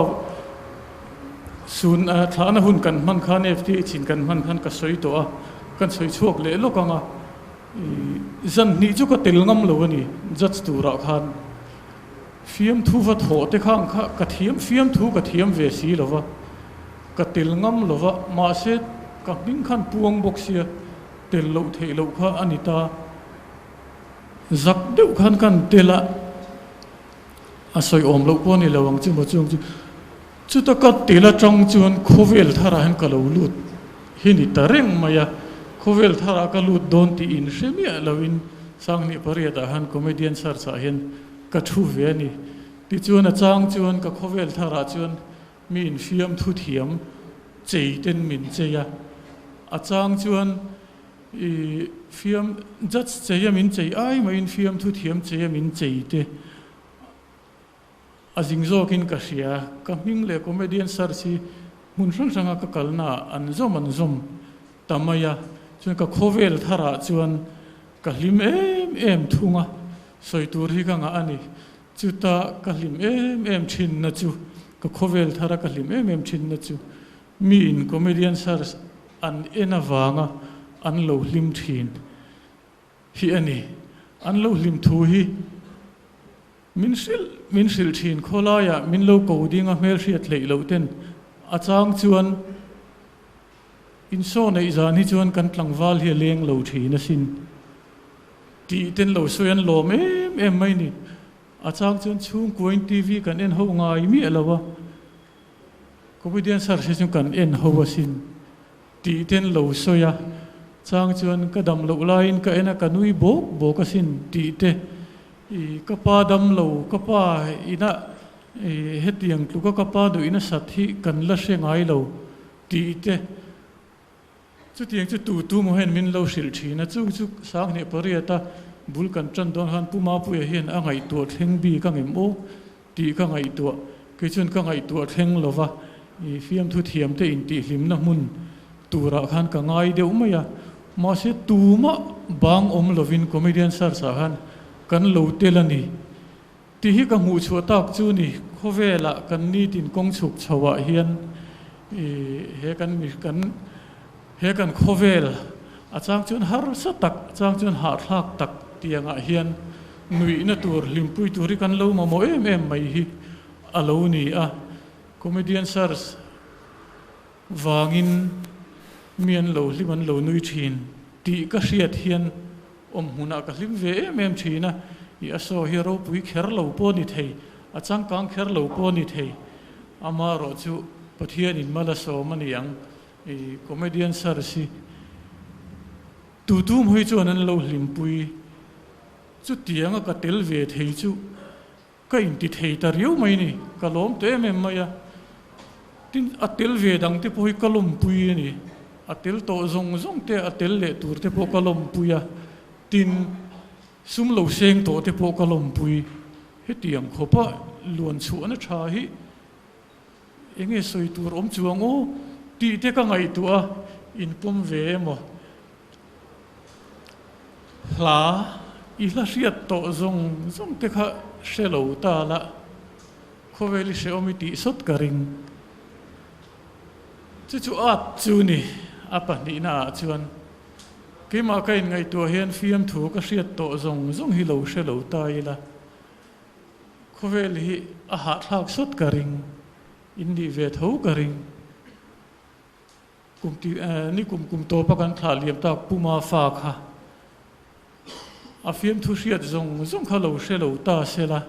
[SPEAKER 7] sun thlahna hun kan hman khan FTH in kan hman khan ka sawi tawh a, kan sawi chhuak leh lawk ang a. I zan hnih chu ka tel ngam lo a ni, judge turah khan fiamthu va thawh te kha ang kha ka thiam, fiamthu ka thiam ve si lo va, ka tel ngam lo va, mahse ka hming khan puang bawk sia, tel loh theih loh kha a ni ta. Zak deuh khan kan tel a, a sawi awm loh pawh a ni lo ang chu maw chung chu. Chuta ka tel atang chuan khawvel tharah hian ka lo lut hi ni ta reng mai a, khawvel tharah ka lut dawn tih in hre miah loin 2008 ah khan Comedian Search ah hian ka thu ve a ni. Tichuan a chang chuan ka khawvel tharah chuan mi infiam thu thiam chei ten min chei a, a chang chuan i fiam judge chei a min chei ai maiin fiamthu thiam chei a min chei te A zing zawkin ka hria, ka hming leh comedian search hi hmun hrang hranga ka kalnaah an zawm an zawm ta mai a, chuan ka khawvel tharah chuan ka hlim em em thung a, sawi tur hi ka ngah a ni. Chuta ka hlim em em thinna chu, ka khawvel thara ka hlim em em thinna chu miin comedian search an en avanga an lo hlim thin hi a ni. An lo hlim thu hi Min hrilh min hrilh thin khawlaiah min lo ko ding a hmelhriat hleih loh ten a chang chuan insaw neih zan hi chuan kan tlangval hi a leng lo thin asin tih ten lo sawi an lawm em em mai ni. A chang chuan chhungkuain TV kan en ho ngai miah lo a, comedian search hi chu kan en ho asin tih ten lo sawi a, chang chuan ka dam loh laiin ka en a ka nui bawk bawk asin tih te I ka pa dam lo, ka pa ina i hetiang tluka ka pa duhina sat hi kan la hre ngai lo tih te, chutiang chu tu tu maw hian min lo hrilh thin a, chung chu 2008 a bul kan tan dawn khan Pu Mapuia hian a ngaihtuah thleng bik angem aw tih ka ngaihtuah, kei chuan ka ngaihtuah thleng lo va, i fiamthu thiamte intihhlimna hmun turah khan ka ngai deuh mai a, mahse tumah bang awm lovin comedian search ah khan kan lo tel a ni tih hi ka hmuh chhuah tak chu ni, khawvelah kan nitin kawng chhuk chho ah hian i he kan mi kan he kan khawvel a chang chuan harsa tak a chang chuan hahthlak tak tiangah hian nuihna tur hlimpui tur hi kan lo mamawh em em mai hi a lo ni a, comedian search Vangin mi an lo hlim an lo nui thin tih ka hriat hian awm hmunah ka hlim ve em em thin a, i a saw hi ropui kher lo pawh ni thei, a changkang kher lo pawh ni thei, amaherawh chu Pathianin mal a sawm a ni ang, i comedian search hi tu tu maw hi chuan an lo hlimpui, chutianga ka tel ve thei chu Ka inti thei ta riau mai ni, ka lawm ta em em mai a. Tin, a tel ve dang te pawh hi ka lawmpui a ni. A tel tawh zawng zawng te, a tel leh tur te pawh ka lawmpui a. Tin, sum lo seng tawh te pawh ka lawmpui. Hetiang khawpa luan chhuahna tha hi eng nge sawi tur awm chuang aw tih te ka ngaihtuah a, inpawm ve emaw? Hla i hla hriat tawh zawng zawng te kha hre lo ta la, khawvel i hrehawm i tih sawt ka ring. Chu chu at chu ni, a pahnihna ah chuan keimah ka inngaihtuah hian fiamthu ka hriat tawh zawng zawng hi lo hre lo ta ila, khawvel hi a hahthlak sawt ka ring, in nih ve tho ka ring. Kum ti ni kum kum tawpa kan thlah liam tak Puma fa kha a fiamthu hriat zawng zawng kha lo hre lo ta se la,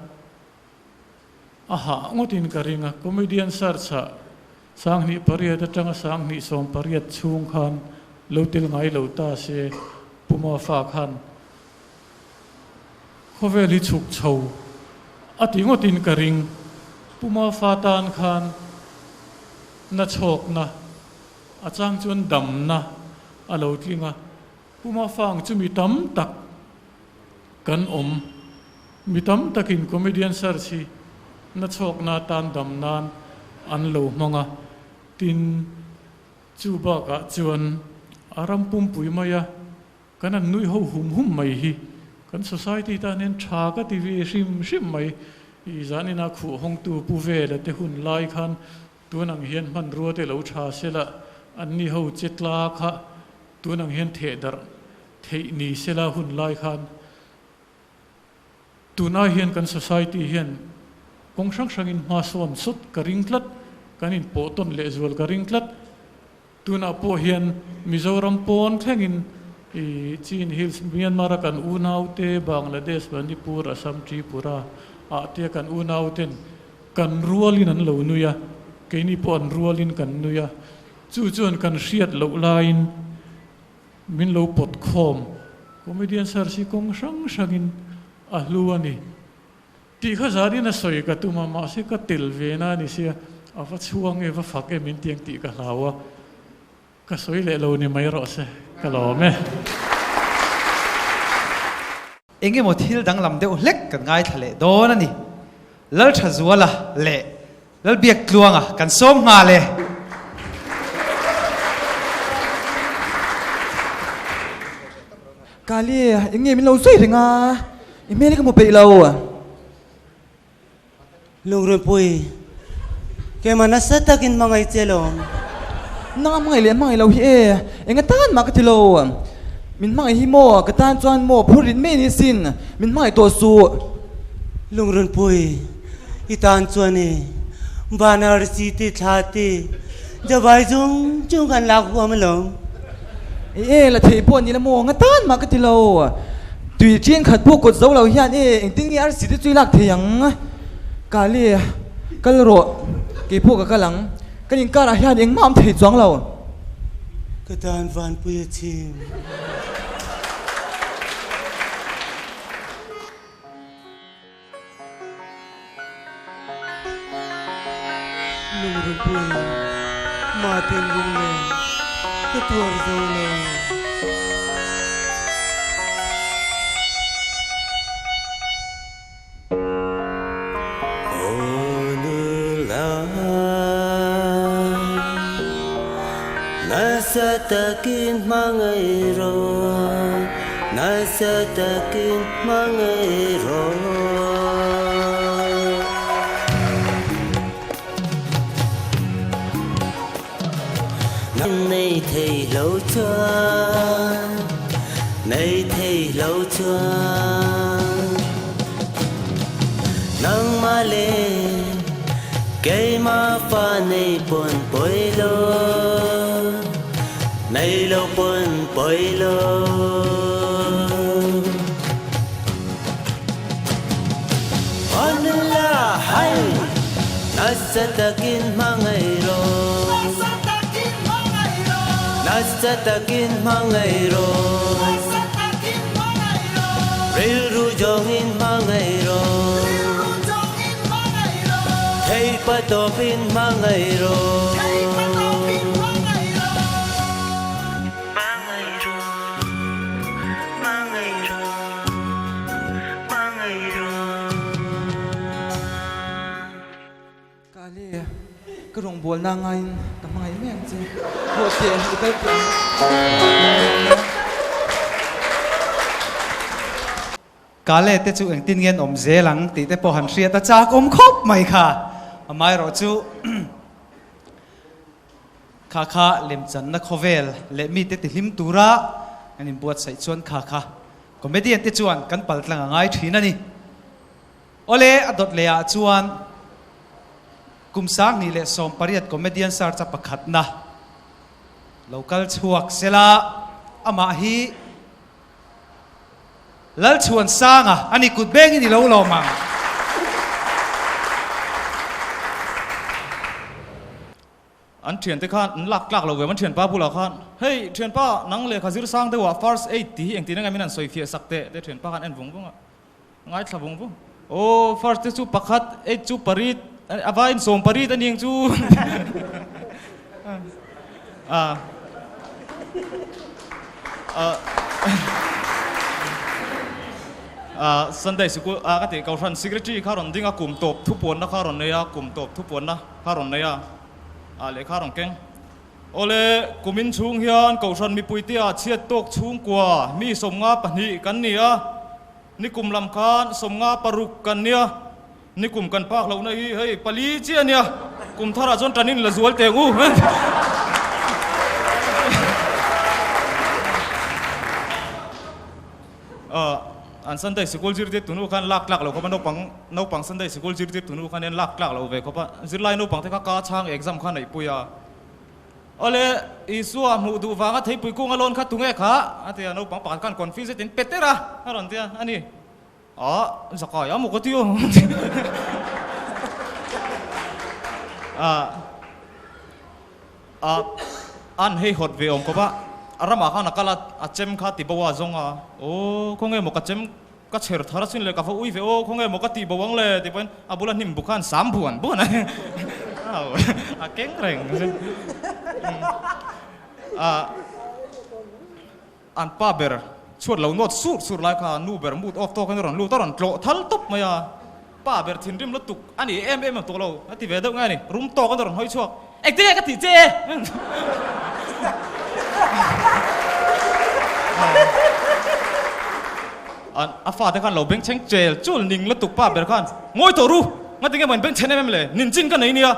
[SPEAKER 7] a hah ngawtin ka ring a. Comedian search ah 2008 atanga 2018 chhung khan lo tel ngai lo ta se Puma fa khan khawvel hi chhuk chho a ti ngawtin ka ring. Puma fa tan khan Na chhawkna, a chang chuan damna a lo tling a, Puma fang chu mi tam tak kan awm. Mi tam takin comedian search hi. Na chhawkna atan dam nan an lo hmang a, tin, chu bakah chuan a ram pumpui mai a, kan an nuih ho hum hum mai hi kan society tan hian tha ka ti ve hrim hrim mai. I zanina khuh hawngtu Pu Vela te hun lai khan tun ang hian hmanrua te lo tha sela, anni ho che tla kha tun ang hian theh darh theih ni sela hun lai khan Tunah hian kan society hian kawng hrang hrangin hma sawn sawt ka ring tlat, kan inpawh tawn lehzual ka ring tlat. Tunah pawh hian Mizoram pawn thlengin i Chin Hills, Myanmar a kan unaute, Bangladesh, Manipur, Assam, Tripura ah te kan unauten kan rualin an lo nui a, keini pawh an rualin kan nui a. Chu chuan kan hriat loh laiin Min lo pawt khawm. Comedian search hi kawng hrang hrangin a hlu a ni. Tih kha zanin a sawi ka tum a, mahse ka tel ve na a ni sia, a va chhuang e, va fak e min tiang tih ka hlau a, ka sawi leh lo ni mai rawh se, ka lawm e.
[SPEAKER 1] Engemaw thil danglam deuh hlek kan ngaithla leh dawn a ni. Lalthazuala leh Lalbiak Tluanga kan sawm nghal e.
[SPEAKER 8] Kali, eng nge min lo zui reng a? I hmel hi ka hmu peih lo.
[SPEAKER 9] Lungrunpui, keimah nasa takin hmangaih che lawm.
[SPEAKER 8] Nang a hmangaih leh hmangaih lo hi e, eng atan mah ka ti lo. Min hmangaih hi maw, ka tan chuan maw phur rit mai ni sin, min hmangaih tawh suh.
[SPEAKER 9] Lungrunpui, I tan chuan i banner chi te thla te Davai chung chung kan lak huam alawm.
[SPEAKER 8] E e la theih pawh ni la maw nga tan mah ka ti lo. Tui ṭin khat pawh kawt zo lo hian e engtin nge arsi te chu i lak thei ang? Kali, kal rawh, kei pawh ka kal ang. Kan inkarah hian engmah awm thei chuang lo.
[SPEAKER 9] Ka tan vanpui a chhim. Lungrupui Martin Lunglen ka tuar zo lo. Aw nula nasa takin hmangaih rawh. Nasa takin hmangaih rawh. Nei thei lo chuan, nei thei lo chuan. Nangmah le keimah fa nei pawn pawi lo. Nei lo pawn pawi lo. Anla hai nasa takin hmangaih rawh. Nasa takin hmangaih rawh. Rilru zawngin hmangaih rawh. Theipa tawpin hmangaih rawh.
[SPEAKER 8] Kali, ka rawngbawlna ngaiin ka hmangaih mai ang che. Hawh teh, i kal teh ang.
[SPEAKER 1] Kale te chu engtin nge an awm zel ang tih te pawh han hriat a chak awm khawp mai kha. Amaherawhchu kha kha lemchanna khawvel leh mite tihlim tura kan inbuatsaih chuan kha kha comedian te chuan kan paltlang a ngai thin a ni. Awle a dawt leh ah chuan kum 2018 comedian search a pakhatna lo kal chhuak sela amah hi Lalchhuansanga a ni kut bengin i lo lawm ang.
[SPEAKER 10] An thiante khan an lak tlak lo ve an thianpa bulah khan, Hei thianpa, nang lehkha zir sang deuhah first aid tih hi engtin enge min han sawi fiah sak teh? te thianpa khan en vung vung a, ngaithla vung vung. Aw first te chu pakhat, aid chu parit, a vaiin sawm parit a ni ang chu. A. Sunday sikul a ka tih Kohhran Secretary kha rawn ding a, kum tawp thupuanna kha rawn nei a, kum tawp thupuanna kha rawn nei a, ah lehkha rawn keng. Awle, kumin chhung hian Kohhran mipuite ah chhiat tawk chhungkua mi 52 kan ni a, nikum lam khan 56 kan nia, nikum kan pak lohna hi hei pali chiah a nia, kum tharah chuan ṭanin la zual teh u. An Sunday sikul zirtir tunu khan lak tlak lo khawp a, naupang naupang Sunday sikul zirtir tunu khan hian lak tlak lo ve khawp a, zirlai naupang te kha ka chhang exam kha neihpui a. Awle, Isua hmuh duh vanga theipui kung a lawn kha tunge kha? a ti a, naupang pakhat khan confuse zetin Petera a rawn ti a, a ni. Ah, zakai a maw ka ti aw. Ah, ah, an hei hawt ve awm khawp a, a ramah khan a kal a, a chem kha ti bo a zawng a, aw khawnge maw ka chem ka chher thar asin le ka va ui ve aw khawnge maw ka ti bo ang le ti pawhin a bula hnim bu khan sam buan buan a, a keng reng. Ah. An pa ber chhuat lo nawt sur sur lai kha nu ber mood off tawk in a rawn lut a rawn tlawh thal tawp mai a, pa ber thinrim lutuk a ni em em tawh lo a ti ve deuh nge a ni, rum tawk in a rawn hawi chhuak, engtin nge ka tih che? A fate khan lo bengchheng chel chul ning lutuk pa ber khan ngawi tawh ru, ngatinge maw in bengchhen em em le, ninchin ka nei nia.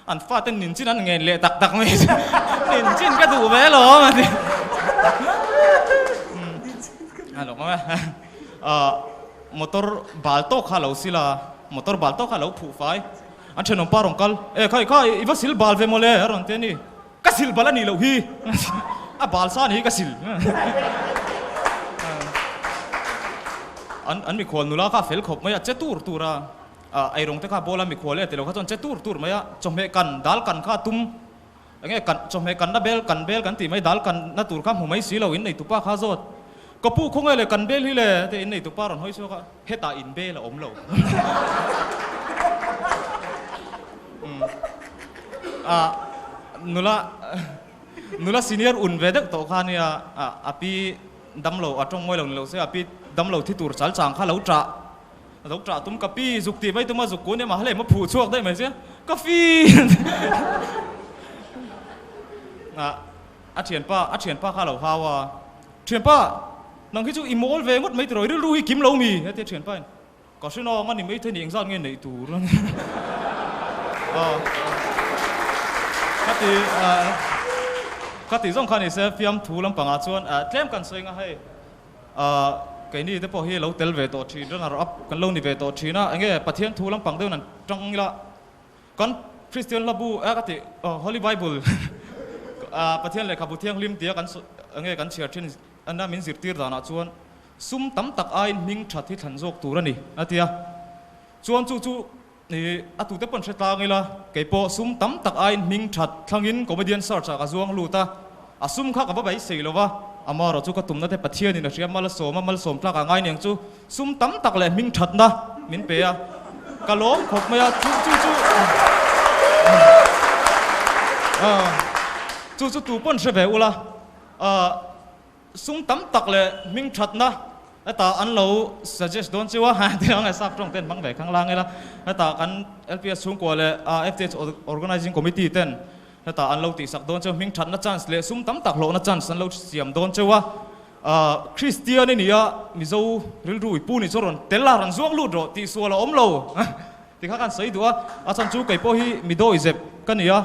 [SPEAKER 10] An fate ninchin an ngen leh tak tak mai chu ninchin ka duh ve alawm a ti. A lawm awm e. Motor bal tawk kha a lo sil a, motor bal tawk kha a lo phuh fai. An thenawm pa rawn kal, E khai khai, i va sil bal ve mawle a rawn ti a ni. Ka sil bal a nih loh hi, a bal sa ni hi ka sil. An mikhual nula kha a fel khawp mai a, che tur tur a. Eirawng te kha bowl a mikhual e tilo kha chuan che tur tur mai a, chawhmeh kan dal kan kha tum enge kan chawhmeh kanna bel kan bel kan tih mai dal kanna tur kha hmu mai si lo in neitupa kha zawt ka pu khawnge le kan bel hi le te in neitupa rawn hawi chhuak a hetah in bel a awm lo a nula nula senior un ve deuh tawh kha nia a pi damlo a tawng mawi lo ni lo se a pi damlo thi tur chal chang kha lo tah A lo ṭah tum ka pi zuk tih mai tuma zuk kun em a hlei ma phuh chhuak daih mai sia ka fi a ṭhianpa a ṭhianpa kha a lo hau a ṭhianpa nang hi chu i mawl ve ngawt mai tiraw i rilru hi kim lo mi heti ṭhianpa in ka hre nawng a ni maithei ni engzat nge neih tur ka ti ka tih zawng kha ni se fiamthu lampangah chuan tlem kan sawi ang a hei. Keini te pawh hi lo tel ve tawh thin, runner up kan lo ni ve tawh thin a, enge Pathian thu lampang deuhin an tang ila, kan Kristian hla bu a ka tih Holy Bible Pathian lehkhabu thianghlim tia kan enge kan chhiar thin ana min zirtir danah chuan sum tam tak aiin hming that hi thlan zawk tur a ni a ti a, chuan chu chu a tute pawh an hre tlang ila, keipawh sum tam tak aiin hming that thlangin comedian search ah ka zuang lut a, a sum kha ka va beisei lo va, amarawh chu ka tumna te Pathianin a hria malsawm a, malsawm tlak ah ngai niang chu sum tam tak leh hming thatna min pe a, ka lawm khawp mai a, chu chu chu chu chu tu pawn hre ve ula. Sum tam tak leh hming thatna hetah an lo suggest dawn chiu a, tiang e sap tawng ten hmang ve khang lang ila, hetah kan LPS chhungkua leh FTH Organizing Committee ten hetah an lo tihsak dawn chiu, hming thatna chance leh sum tam tak hlawhna chance an lo siam dawn chiu a, Kristian i nia Mizo rilru i pu ni chu rawn tel a, rawn zuang lut rawh tih sual a awm lo tikha khan sawi duh a, a chhan chu kei pawh hi midawi zep ka ni a.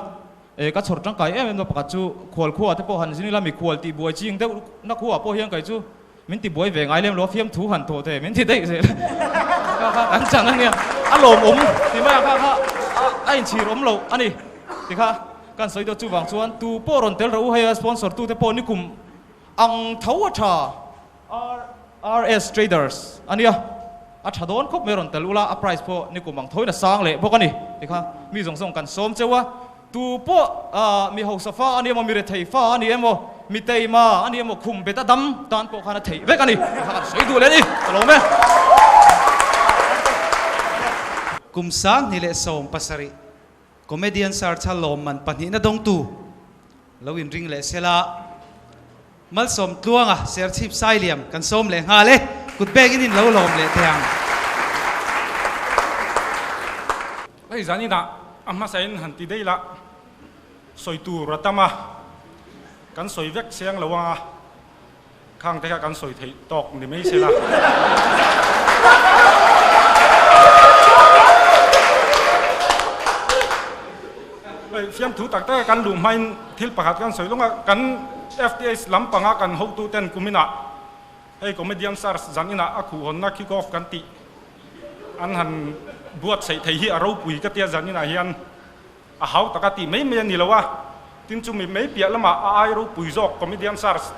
[SPEAKER 10] E, ka chhawr tangkai em em na pakhat chu khual khuaah te pawh han zin ila mikhual tih buai ching deuh na khuaah pawh hian kei chu min ti buai ve ngai lem lo a, fiamthu han thawh thei min ti daih zel kha kha kan chan a nia, a lawmawm ti mai a kha kha a inchhir awm loh a ni ti kha kan sawi deuh chuvang chuan tu pawh rawn tel rawh u hei a sponsor tu te pawh nikum ang tho a tha. RRS Traders a nia, a tha dawn khawp mai rawn tel ula, a price pawh nikum ang thoin a sang leh bawk a ni tikha mi zawng zawng kan sawm cheu a, tu pawh mi hausa fa a ni emaw, mi rethei fa a ni emaw, mi teima a ni emaw khum bet a dam tan pawh khan a theih vek a ni tikha kan sawi duh leh a ni, ka lawm e.
[SPEAKER 1] Kum 2017 Comedian Search-a lawmman pahnihna dawngtu lo inring leh sela, Malsawm Tluanga Serchhip Sailiam kan sawm leh nghal e. Kut bek in in lo lawm leh thei ang.
[SPEAKER 7] Hei zaninah a hmasain han ti daih la, sawi tur a tam a, kan sawi vek siang lo anga khang te kha kan sawi theih tawk ni mai se la. Hei fiamthu tak taka kan luh hmain thil pakhat kan sawi lawng a, kan FTH lampanga kan hotuten kuminah Hei comedian search zan inah a khuhhawnna kick off kan tih an han buatsaih thei hi a ropui ka tia zan inah hian a hau taka tih mai mai a ni lo a, tin chumi mai piah lamah a ai ropui zawk comedian search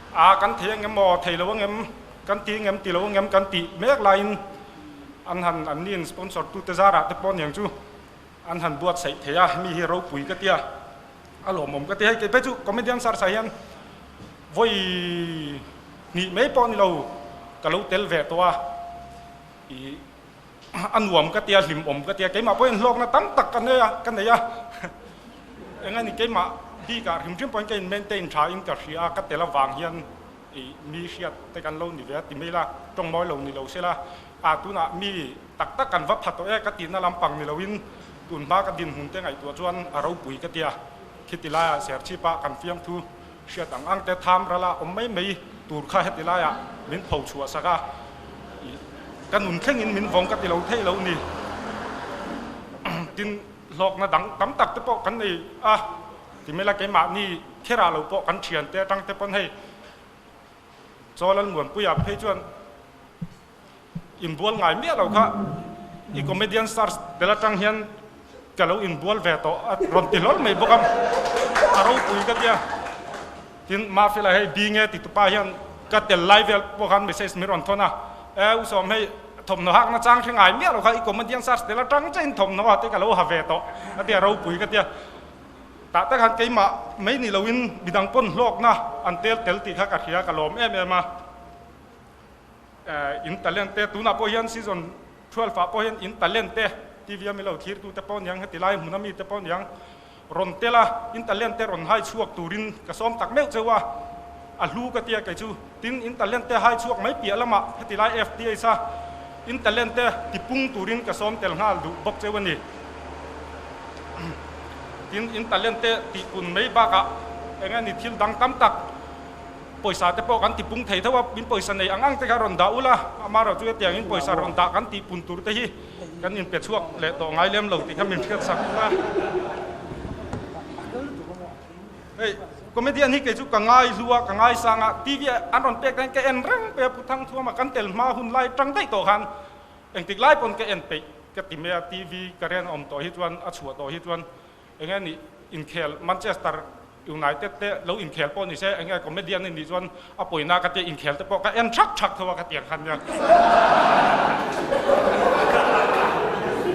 [SPEAKER 7] a kan thei angem maw thei lo angem kan ti angem ti lo angem kan tih mek laiin an han an nin sponsor tute zarah te pawh niang chu an han buatsaih thei a mi hi ropui ka tia a lawmawm ka ti hei kei phei chu comedian search ah hian Vawi hnih mai pawh ni lo, ka lo tel ve tawh a, ih a nuam ka tia, hlimawm ka tia, keimah pawhin hlawkna tam tak ka nei a, ka nei a, eng a ni keimah bikah hrim hrim pawhin ka in maintain tha in ka hria a, ka tel avang hian ih mi hriat te kan lo ni ve a ti mai la, tawng mawi lo ni lo se la, ah tunah mi tak tak kan va pha tawh e ka tihna lampang ni loin tun hma ka dinhmun te ngaihtuah chuan a ropui ka tia, khiti laiah serchhip ah kan fiamthu Hriat ang ang te tham rala awm mai mai tur kha heti laiah min pho chhuah sak a, ka nun thlengin min vawng ka ti lo theih lo ni. Tin, hlawkna dang tam tak te pawh kan nei a, ti mai la keimahni kherah lo pawh kan thian te atang te pawn hei Chaw Lalmuanpuia phei chuan Inbual ngai miah lo kha i comedian stars tel atang hian ka lo inbual ve tawh a rawn ti hlawl mai bawk a, a ropui ka tia. Tin, Mafela hei bi nge ti tupa hian ka tel lai vel pawh khan message min rawn thawn a, E u Sawm hei thawmhnaw hakna chang hre ngai miah lo kha i comedian stars tel atang chiahin thawmhnaw a te ka lo ha ve tawh a tia ropui ka tia. Tah tak khan keimah mai ni loin midang pawn hlawkna an tel tel tih kha ka hria ka lawm em em a. In talent te tunah pawh hian season 12 ah pawh hian in talent te TV a milo thlir tu te pawh niang heti lai hmun ami te pawh niang rawn tel a in talent te rawn hai chhuak turin ka sawm tak meuh cheu a a hlu ka tia kei chu tin in talent te hai chhuak mai piah lamah heti lai FTH a in talent te tipung turin ka sawm tel nghal duh bawk cheu a ni tin in talent te tihpun mai bakah eng nge ni thil dang tam tak Pawisa te pawh kan ti pung thei tho a, min pawisa nei ang ang te kha rawn dah ula, amaherawh chu hetiang in pawisa rawn dah kan tih pun tur te hi kan inpe chhuak leh tawh ngai lem lo tih kha min hriat sak a. Hei comedian hi kei chu ka ngai hlu a, ka ngai sang a, TV ah an rawn pek dahin ka en reng pei a, Pu Thangthuama kan tel hma hun lai tang daih tawh khan engtik lai pawn ka en peih ka ti mai a, TV ka ren awm tawh hi chuan a chhuah tawh hi chuan eng nge nih inkhel Manchester United te lo inkhel pawh ni se eng nge comedian i nih chuan a pawina ka tia inkhel te pawh ka en thak thak tho a ka tiang khan nia.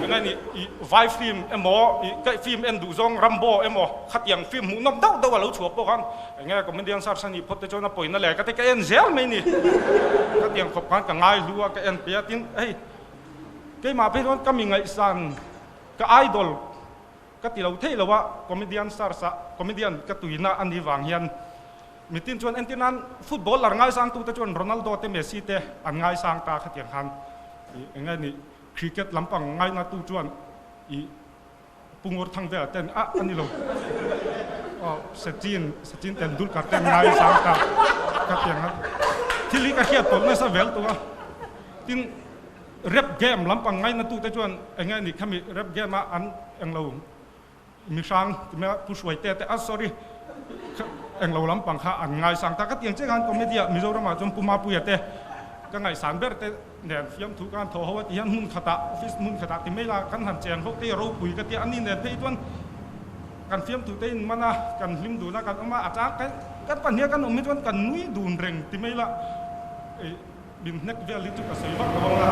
[SPEAKER 7] Eng nge nih i vai film emaw i ka film en duh zawng Rambo emaw khatiang film hmuh nawm deuh deuh a lo chhuah pawh khan eng nge comedian search a nih phawt te chuan a pawina le ka ti ka en zel mai ni. Ka tiang khawp khan ka ngai hlu a ka en pe a tin hei keimah phei chuan ka mi ngaihsan ka idol Ka ti lo thei lo a, comedian stars ah comedian ka tuina a nih vang hian mitin chuan entir nan footballer ngaisang tute chuan Ronaldo te Messi te an ngaisang ta khatiang khan ih eng nge nih cricket lampang ngaina tu chuan ih Pungur thang vel ten ah a ni lo aw Sachin Sachin Tendulkar ten ngaisang ta khatiang a thil hi ka hriat tawlh nasa vel tawh a tin Rap game lampang ngainatute chuan eng nge ni khami rap game a an englo mihrang tia pu hruai te te a sorry englo lampang kha an ngaisang ta ka tiang chiah khan comedy ah Mizoram ah chuan Pu Mapuia te ka ngaihsan ber te nen fiamthu ka han thawh ho a ti hian hmun khatah office hmun khatah ti mai la kan han cheng ho te ropui ka tia ani nen phei chuan kan fiamthu te in man a kan hlim dun a kan awm a a chang kan pahnih a kan awm hi chuan kan nui dun reng ti mai la Min hnek vel hi chu ka sawi vak lo ang a,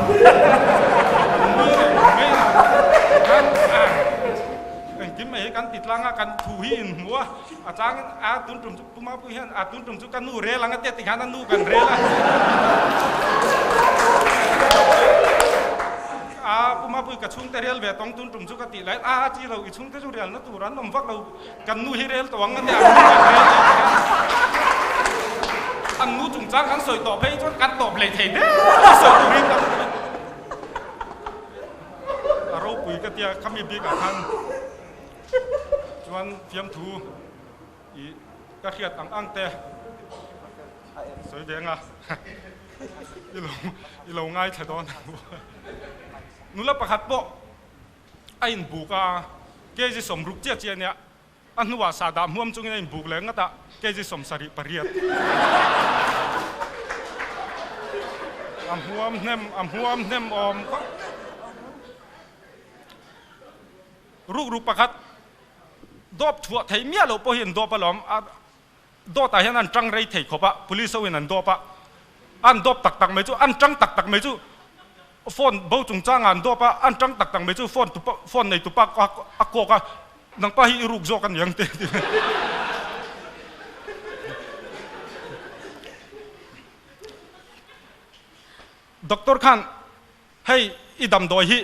[SPEAKER 7] kan nui reng mai a, kan engkim mai hi kan ti tlang a, kan thu hi in hmu a, a changin a tun tum chu Pu Mapui hian a tun tum chu ka nu rel ang a tia tikhan a nu kan rel a, a Pu Mapui ka chhungte rel ve tawng tun tum chu ka tih laiin a a chi lo i chhungte chu rel na tur an awm vak lo, kan nu hi rel tawh ang a tia a nu kan rel a.
[SPEAKER 11] An nu chungchang kan sawi tawh phei chuan kan tawp leh thei der a sawi turin ka A ropui ka tia khami bikah khan chuan fiamthu i ka hriat ang ang te sawi ve anga i lo i lo ngaithla dawn ang nula pakhat pawh a inbuk a kg 60 chiah chiah ania a hnuah sahdah hmuam chungin a inbuk leh ngat a kg 78 a hmuam hnem a hmuam hnem awm khawp Rukru pakhat dawp chhuah thei miah loh pawh hi an dawp alawm. A dawtah hian an tang rei thei khawp a, police ho in an dawp a, an dawp tak tak mai chu, an tang tak tak mai chu phone bo chungchangah an dawp a, an tang tak tak mai chu phone tupa phone nei tupa a kawk a, nangpa hi i ruk zawk a ni ang te ti. Doctor khan Hei, i damdawi hi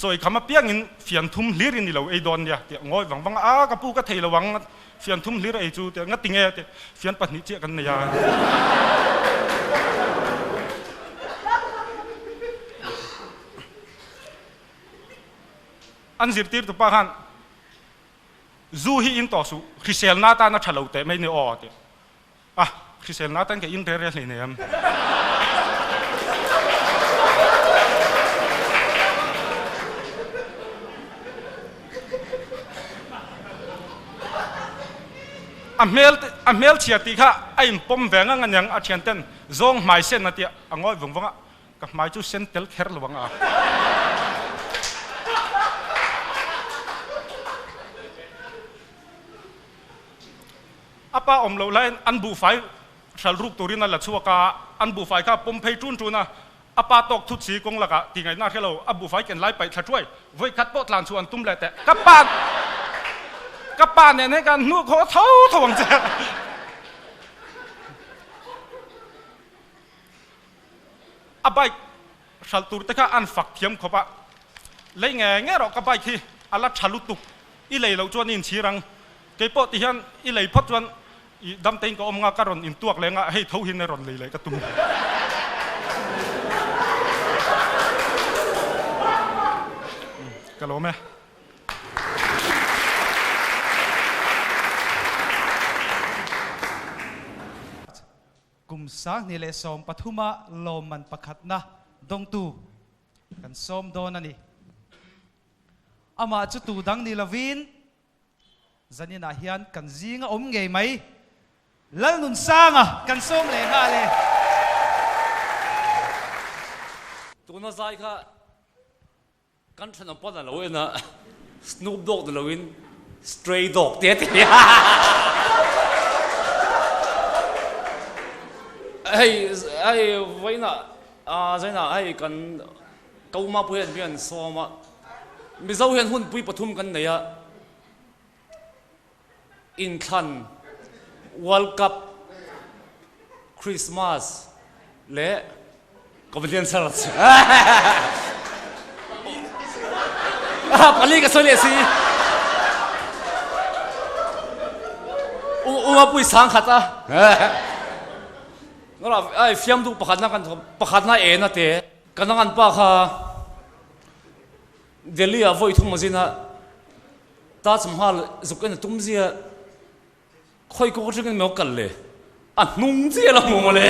[SPEAKER 11] chawi kham apiangin fian thum hlir in i lo ei dawn nia tih a ngawi vang vang a, a ka pu ka thei lo ang, fian thum hlir a ei chu tih a nga tinge tih fian pahnih chiah kan nei a. An zirtir tupa khan zu hi in tawh suh, hriselna atan a tha lo teh mai ni aw tih A, hriselna atan ka in rel rel hleinem. A hmel a hmel chhia tih kha a inpawm ve ngang aniang a thian ten zawng hmai sen a tia a ngawi vung vung a, ka hmai chu sen tel kher lo ang a. A pa awm loh laiin an buhfai hral ruk turin a la chhuak a, an buhfai kha a pawm phei ṭun ṭun a, a pa tawk thut si kawng lakah ti ngaihna a hre lo, a buhfai ken lai paih thla ṭuai, vawi khat pawh tlan chhuah an tum leh teh, ka pa ka pa nen hei kan hnuh khawh tho tho ang che. A bike hral tur te kha an fak thiam khawp a, lei nge nge rawh ka bike hi a la tha lutuk, i lei loh chuan i inchhir ang, kei pawh ti hian i lei phawt chuan i damtein ka awm nga ka rawn intuak leh nga hei tho hin e rawn lei leh ka tum. Ka lawm e.
[SPEAKER 1] Kum 2013 a lawmman pakhatna dawngtu kan sawm dawn a ni. Amah chu tu dang ni lovin zaninah hian kan zinga awm ngei mai Lalnunsanga kan sawm leh nghal e.
[SPEAKER 12] Tuna zai kha Kan thenawm pawn a lo en a, Snoop Dogg ni loin Stray Dog te a ti. Hei hei vawiinah ah zainah hei kan Kauma pawh hian mi an sawm a, Mizo hian hunpui pathum kan nei a, inthlan, World Cup, Christmas leh Comedian Search. Pali ka sawi leh si. Uma pui sang khat a. Ngora ai fiam du pakhat na kan pakhat na e na te. Kan angan pa kha Delhi ah vawi thum a zin a, Taj Mahal zuk en a tum zia khawi kawng atangin maw kal le a hnung chiah la hmu mawle.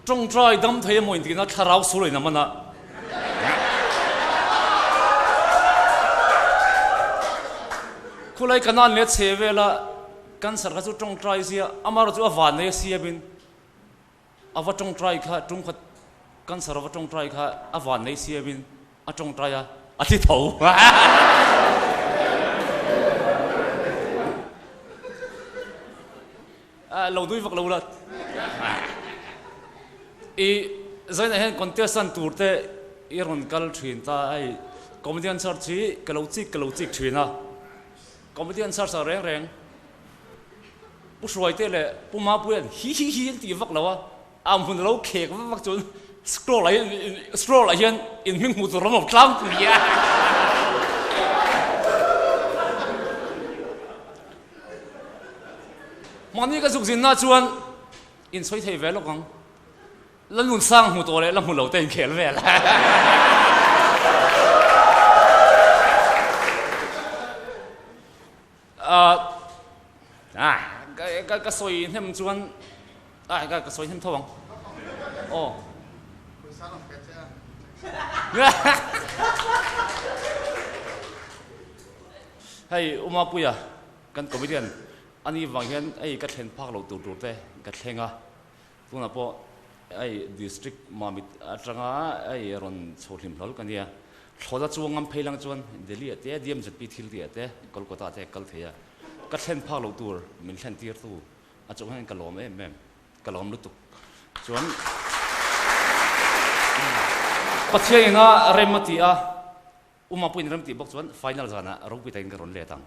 [SPEAKER 12] Tawngtai dam thei emaw intina thlarau sul in a man a. Khulai kanan leh chhe vela cancer kha chu tawngtai zia amaherawh chu a van nei a siamin a va tawngtai kha tumkhat cancer a va tawngtai kha a van nei siamin a tawngtai a a thi tho. Lo nui vak lo la. I zainah hian contestant tur te i rawn kal thin ta hei comedian search hi ka lo chik ka lo chik thin a comedian search ah reng reng Pu Hruaite leh Pu Mapuia'n hi hi hi an ti vak lo a a hmun a lo khek vak vak chuan scroll ah hian scroll ah hian in hming hmuh tur a awm lo tlangpui a. Mahni ka zuk zinna chuan in sawi thei ve lawk ang. La nun sang hmu tawh leh la hmu lo te inkhel vel. Ah, ka ka sawi hnem chuan ah ka ka sawi hnem tho ang. Aw. Hei Umapuia kan comedian ani vang hian hei ka thlen phak loh tur tur te ka thleng a. Tunah pawh hei district Mamit atanga hei rawn chho hlim hlawl ka nia. Thlawhna chu ngam phei lang chuan Delhi ah te DMZP thil tih ah te Kolkata ah te kal thei a. Ka thlen phak loh tur min thlen tir tu a chung hian ka lawm em em. Ka lawm lutuk. Chuan Pathian ina rem a ti a, Uma pawhin rem tih bawk chuan final zanah ropui takin ka rawn let ang.